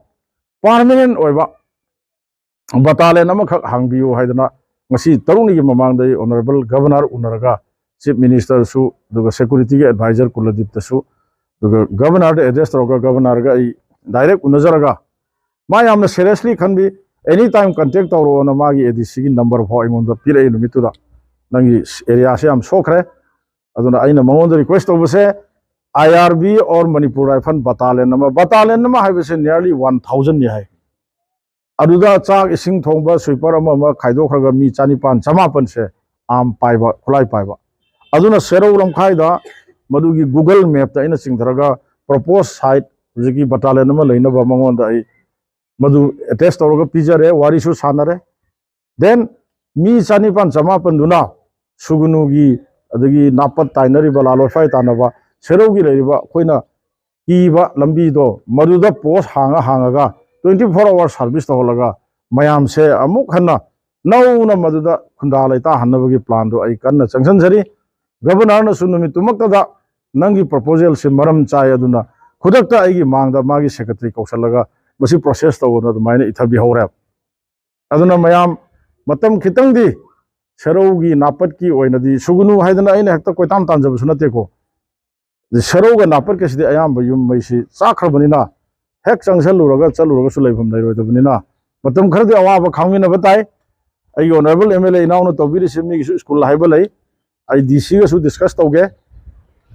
permanent ꯑꯣꯏꯕ battalion ꯑꯃꯈꯛ ꯍꯥꯡꯕꯤꯌꯨ ꯍꯥꯏꯗꯅ ꯉꯁꯤ ꯇꯔꯨꯛꯅꯤꯒꯤ ꯃꯃꯥꯡꯗ ꯑꯩ Honourable Governor ꯎꯅꯔꯒ, Chief Minister ꯁꯨ, ꯑꯗꯨꯒ security ꯒꯤ advisor ꯀꯨꯂꯗꯤꯞꯇꯁꯨ, ꯑꯗꯨꯒ Governor ꯗ address ꯇꯧꯔꯒ Governor ꯒ ꯑꯩ direct ꯎꯅꯖꯔꯒ, ꯃꯥ ꯌꯥꯝꯅ seriously ꯈꯟꯕꯤ, any time contact ꯇꯧꯔꯛꯑꯣꯅ ꯃꯥꯒꯤ A D C ꯒꯤ number ꯐꯥꯎ ꯑꯩꯉꯣꯟꯗ ꯄꯤꯔꯛꯏ ꯅꯨꯃꯤꯠꯇꯨꯗ꯫ "ꯅꯪꯒꯤ area ꯁꯦ ꯌꯥꯝ ꯁꯣꯛꯈ꯭ꯔꯦ", ꯑꯗꯨꯅ ꯑꯩꯅ ꯃꯉꯣꯟꯗ request ꯇꯧꯕꯁꯦ, I R B or Manipur Rifle battalion ꯑꯃ, battalion ꯑꯃ ꯍꯥꯏꯕꯁꯦ nearly one thousand ꯅꯤ ꯍꯥꯏ꯫ ꯑꯗꯨꯗ ꯆꯥꯛ ꯏꯁꯤꯡ ꯊꯣꯡꯕ, sweeper ꯑꯃ ꯑꯃ ꯈꯥꯏꯗꯣꯛꯈ꯭ꯔꯒ ꯃꯤ ꯆꯅꯤꯄꯥꯟ ꯆꯃꯥꯄꯟꯁꯦ arm ꯄꯥꯏꯕ, ꯈꯨꯠꯂꯥꯏ ꯄꯥꯏꯕ꯫ ꯑꯗꯨꯅ ꯁꯦꯔꯧ ꯂꯝꯈꯥꯏꯗ ꯃꯗꯨꯒꯤ Google Map ꯇ ꯑꯩꯅ ꯆꯤꯡꯊꯔꯒ propose site, ꯍꯧꯖꯤꯛꯀꯤ battalion ꯑꯃ ꯂꯩꯅꯕ ꯃꯉꯣꯟꯗ ꯑꯩ ꯃꯗꯨ attach ꯇꯧꯔꯒ ꯄꯤꯖꯔꯦ, ꯋꯥꯔꯤꯁꯨ ꯁꯥꯟꯅꯔꯦ꯫ Then ꯃꯤ ꯆꯅꯤꯄꯥꯟ ꯆꯃꯥꯄꯟꯗꯨꯅ ꯁꯨꯒꯅꯨꯒꯤ, ꯑꯗꯒꯤ ꯅꯥꯄꯠ ꯇꯥꯏꯅꯔꯤꯕ, ꯂꯥꯂꯣꯏꯐꯥꯏ ꯇꯥꯟꯅꯕ, ꯁꯦꯔꯧꯒꯤ ꯂꯩꯔꯤꯕ ꯑꯩꯈꯣꯏꯅ ꯀꯤꯕ ꯂꯝꯕꯤꯗꯣ ꯃꯗꯨꯗ post ꯍꯥꯡꯉ ꯍꯥꯡꯉꯒ twenty four hour service ꯇꯧꯍꯜꯂꯒ ꯃꯌꯥꯝꯁꯦ ꯑꯃꯨꯛ ꯍꯟꯅ ꯅꯧꯅ ꯃꯗꯨꯗ ꯈꯨꯟꯗꯥ ꯂꯩꯇꯥꯍꯟꯅꯕꯒꯤ plan ꯗꯣ ꯑꯩ ꯀꯟꯅ ꯆꯪꯁꯤꯟꯖꯔꯤ꯫ Governor ꯅꯁꯨ ꯅꯨꯃꯤꯠꯇꯨꯃꯛꯇꯗ ꯅꯪꯒꯤ proposal ꯁꯦ ꯃꯔꯝ ꯆꯥꯏ, ꯑꯗꯨꯅ ꯈꯨꯗꯛꯇ ꯑꯩꯒꯤ ꯃꯥꯡꯗ ꯃꯥꯒꯤ secretary ꯀꯧꯁꯜꯂꯒ ꯃꯁꯤ process ꯇꯧꯕꯅ ꯑꯗꯨꯃꯥꯏꯅ ꯏꯊꯕꯤꯍꯧꯔꯦ꯫ ꯑꯗꯨꯅ ꯃꯌꯥꯝ ꯃꯇꯝ ꯈꯤꯇꯪꯗꯤ ꯁꯦꯔꯧꯒꯤ ꯅꯥꯄꯠꯀꯤ ꯑꯣꯏꯅꯗꯤ ꯁꯨꯒꯅꯨ ꯍꯥꯏꯗꯅ ꯑꯩꯅ ꯍꯦꯛꯇ ꯀꯣꯏꯇꯥꯟ ꯇꯥꯟꯖꯕꯁꯨ ꯅꯠꯇꯦꯀꯣ꯫ ꯁꯦꯔꯧꯒ ꯅꯥꯄꯠꯀꯁꯤꯗꯤ ꯑꯌꯥꯝꯕ ꯌꯨꯝ ꯃꯩꯁꯤ ꯆꯥꯛꯈ꯭ꯔꯕꯅꯤꯅ ꯍꯦꯛ ꯆꯪꯁꯜꯂꯨꯔꯒ ꯆꯠꯂꯨꯔꯒꯁꯨ ꯂꯩꯐꯝ ꯂꯩꯔꯣꯏꯗꯕꯅꯤꯅ ꯃꯇꯝ ꯈꯔꯗꯤ ꯑꯋꯥꯕ ꯈꯥꯡꯃꯤꯟꯅꯕ ꯇꯥꯏ꯫ ꯑꯩꯒꯤ Honourable M L A ꯏꯅꯥꯎꯅ ꯇꯧꯕꯤꯔꯤꯁꯤ ꯃꯤꯒꯤꯁꯨ school ꯍꯥꯏꯕ ꯂꯩ꯫ ꯑꯩ D C ꯒꯁꯨ discuss ꯇꯧꯒꯦ꯫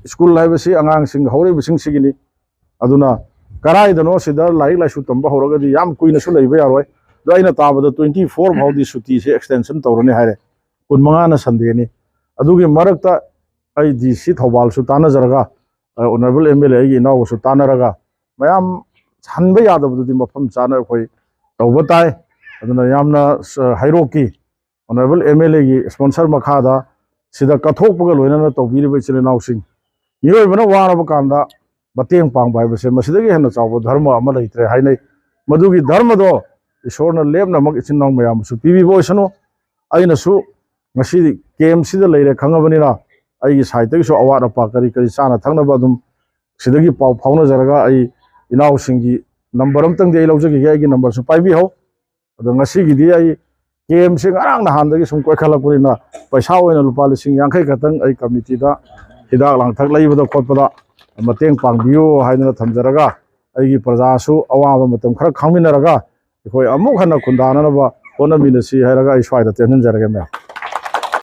School ꯍꯥꯏꯕꯁꯤ ꯑꯉꯥꯡꯁꯤꯡ ꯍꯧꯔꯛꯏꯕꯁꯤꯡꯁꯤꯒꯤꯅꯤ꯫ ꯑꯗꯨꯅ ꯀꯔꯥꯏꯗꯅꯣ ꯁꯤꯗ ꯂꯥꯏꯔꯤꯛ ꯂꯥꯏꯁꯨ ꯇꯝꯕ ꯍꯧꯔꯒꯗꯤ ꯌꯥꯝ ꯀꯨꯏꯅꯁꯨ ꯂꯩꯕ ꯌꯥꯔꯣꯏ꯫ ꯑꯗꯣ ꯑꯩꯅ ꯇꯥꯕꯗ twenty four ꯐꯥꯎꯗꯤ ꯁꯨꯇꯤꯁꯦ extension ꯇꯧꯔꯅꯤ ꯍꯥꯏꯔꯦ, ꯀꯨꯟꯃꯉꯥꯅ Sunday ꯅꯤ꯫ ꯑꯗꯨꯒꯤ ꯃꯔꯛꯇ ꯑꯩ D C ꯊꯧꯕꯥꯜꯁꯨ ꯇꯥꯟꯅꯖꯔꯒ, ꯑ, Honourable M L A ꯑꯩꯒꯤ ꯏꯅꯥꯎꯒꯁꯨ ꯇꯥꯟꯅꯔꯒ ꯃꯌꯥꯝ ꯍꯟꯕ ꯌꯥꯗꯕꯗꯨꯗꯤ ꯃꯐꯝ ꯆꯥꯅ ꯑꯩꯈꯣꯏ ꯇꯧꯕ ꯇꯥꯏ꯫ ꯑꯗꯨꯅ ꯌꯥꯝꯅ, ꯑ, ꯍꯩꯔꯣꯛꯀꯤ Honourable M L A ꯒꯤ sponsor ꯃꯈꯥꯗ ꯁꯤꯗ ꯀꯠꯊꯣꯛꯄꯒ ꯂꯣꯏꯅꯅ ꯇꯧꯕꯤꯔꯤꯕ ꯏꯆꯤꯜ ꯏꯅꯥꯎꯁꯤꯡ, ꯃꯤꯑꯣꯏꯕꯅ ꯋꯥꯔꯕ ꯀꯥꯟꯗ ꯃꯇꯦꯡ ꯄꯥꯡꯕ ꯍꯥꯏꯕꯁꯦ ꯃꯁꯤꯗꯒꯤ ꯍꯦꯟꯅ ꯆꯥꯎꯕ ꯙꯔꯃ ꯑꯃ ꯂꯩꯇ꯭ꯔꯦ ꯍꯥꯏꯅꯩ꯫ ꯃꯗꯨꯒꯤ ꯙꯔꯃꯗꯣ ꯏꯁꯣꯔꯅ ꯂꯦꯝꯅꯃꯛ ꯏꯆꯤꯟ ꯏꯅꯥꯎ ꯃꯌꯥꯝꯕꯨꯁꯨ ꯄꯤꯕꯤꯕ ꯑꯣꯏꯁꯅꯨ꯫ ꯑꯩꯅꯁꯨ ꯉꯁꯤ ꯀꯦꯝꯁꯤꯗ ꯂꯩꯔꯦ ꯈꯪꯉꯕꯅꯤꯅ, ꯑꯩꯒꯤ ꯁꯥꯏꯠꯇꯒꯤꯁꯨ ꯑꯋꯥꯠ ꯑꯄꯥ ꯀꯔꯤ ꯀꯔꯤ ꯆꯥꯅ ꯊꯛꯅꯕ ꯑꯗꯨꯝ ꯁꯤꯗꯒꯤ ꯄꯥꯎ ꯐꯥꯎꯅꯖꯔꯒ, ꯑꯩ ꯏꯅꯥꯎꯁꯤꯡꯒꯤ ꯅꯝꯕꯔ ꯑꯝꯇꯪꯗꯤ ꯑꯩ ꯂꯧꯖꯈꯤꯒꯦ, ꯑꯩꯒꯤ ꯅꯝꯕꯔꯁꯨ ꯄꯥꯏꯕꯤꯍꯧ꯫ ꯑꯗꯣ ꯉꯁꯤꯒꯤꯗꯤ ꯑꯩ ꯀꯦꯝꯁꯦ ꯉꯔꯥꯡ ꯅꯍꯥꯟꯗꯒꯤ ꯁꯨꯝ ꯀꯣꯏꯈꯠꯂꯛꯄꯅꯤꯅ, ꯄꯩꯁꯥ ꯑꯣꯏꯅ ꯂꯨꯄꯥ ꯂꯤꯁꯤꯡ ꯌꯥꯡꯈꯩ ꯈꯛꯇꯪ ꯑꯩ ꯀꯃꯤꯇꯤꯗ ꯍꯤꯗꯥꯛ ꯂꯥꯡꯊꯛ ꯂꯩꯕꯗ ꯈꯣꯠꯄꯗ ꯃꯇꯦꯡ ꯄꯥꯡꯕꯤꯌꯨ ꯍꯥꯏꯗꯅ ꯊꯝꯖꯔꯒ, ꯑꯩꯒꯤ ꯄ꯭ꯔꯖꯥꯁꯨ ꯑꯋꯥꯕ ꯃꯇꯝ ꯈꯔ ꯈꯪꯃꯤꯟꯅꯔꯒ, ꯑꯩꯈꯣꯏ ꯑꯃꯨꯛ ꯍꯟꯅ ꯈꯨꯟꯗꯥꯅꯅꯕ ꯍꯣꯠꯅꯃꯤꯟꯅꯁꯤ ꯍꯥꯏꯔꯒ ꯑꯩ ꯁ꯭ꯋꯥꯏꯗ ꯇꯦꯟꯍꯟꯖꯔꯒꯦ, ꯃꯌꯥꯝ꯫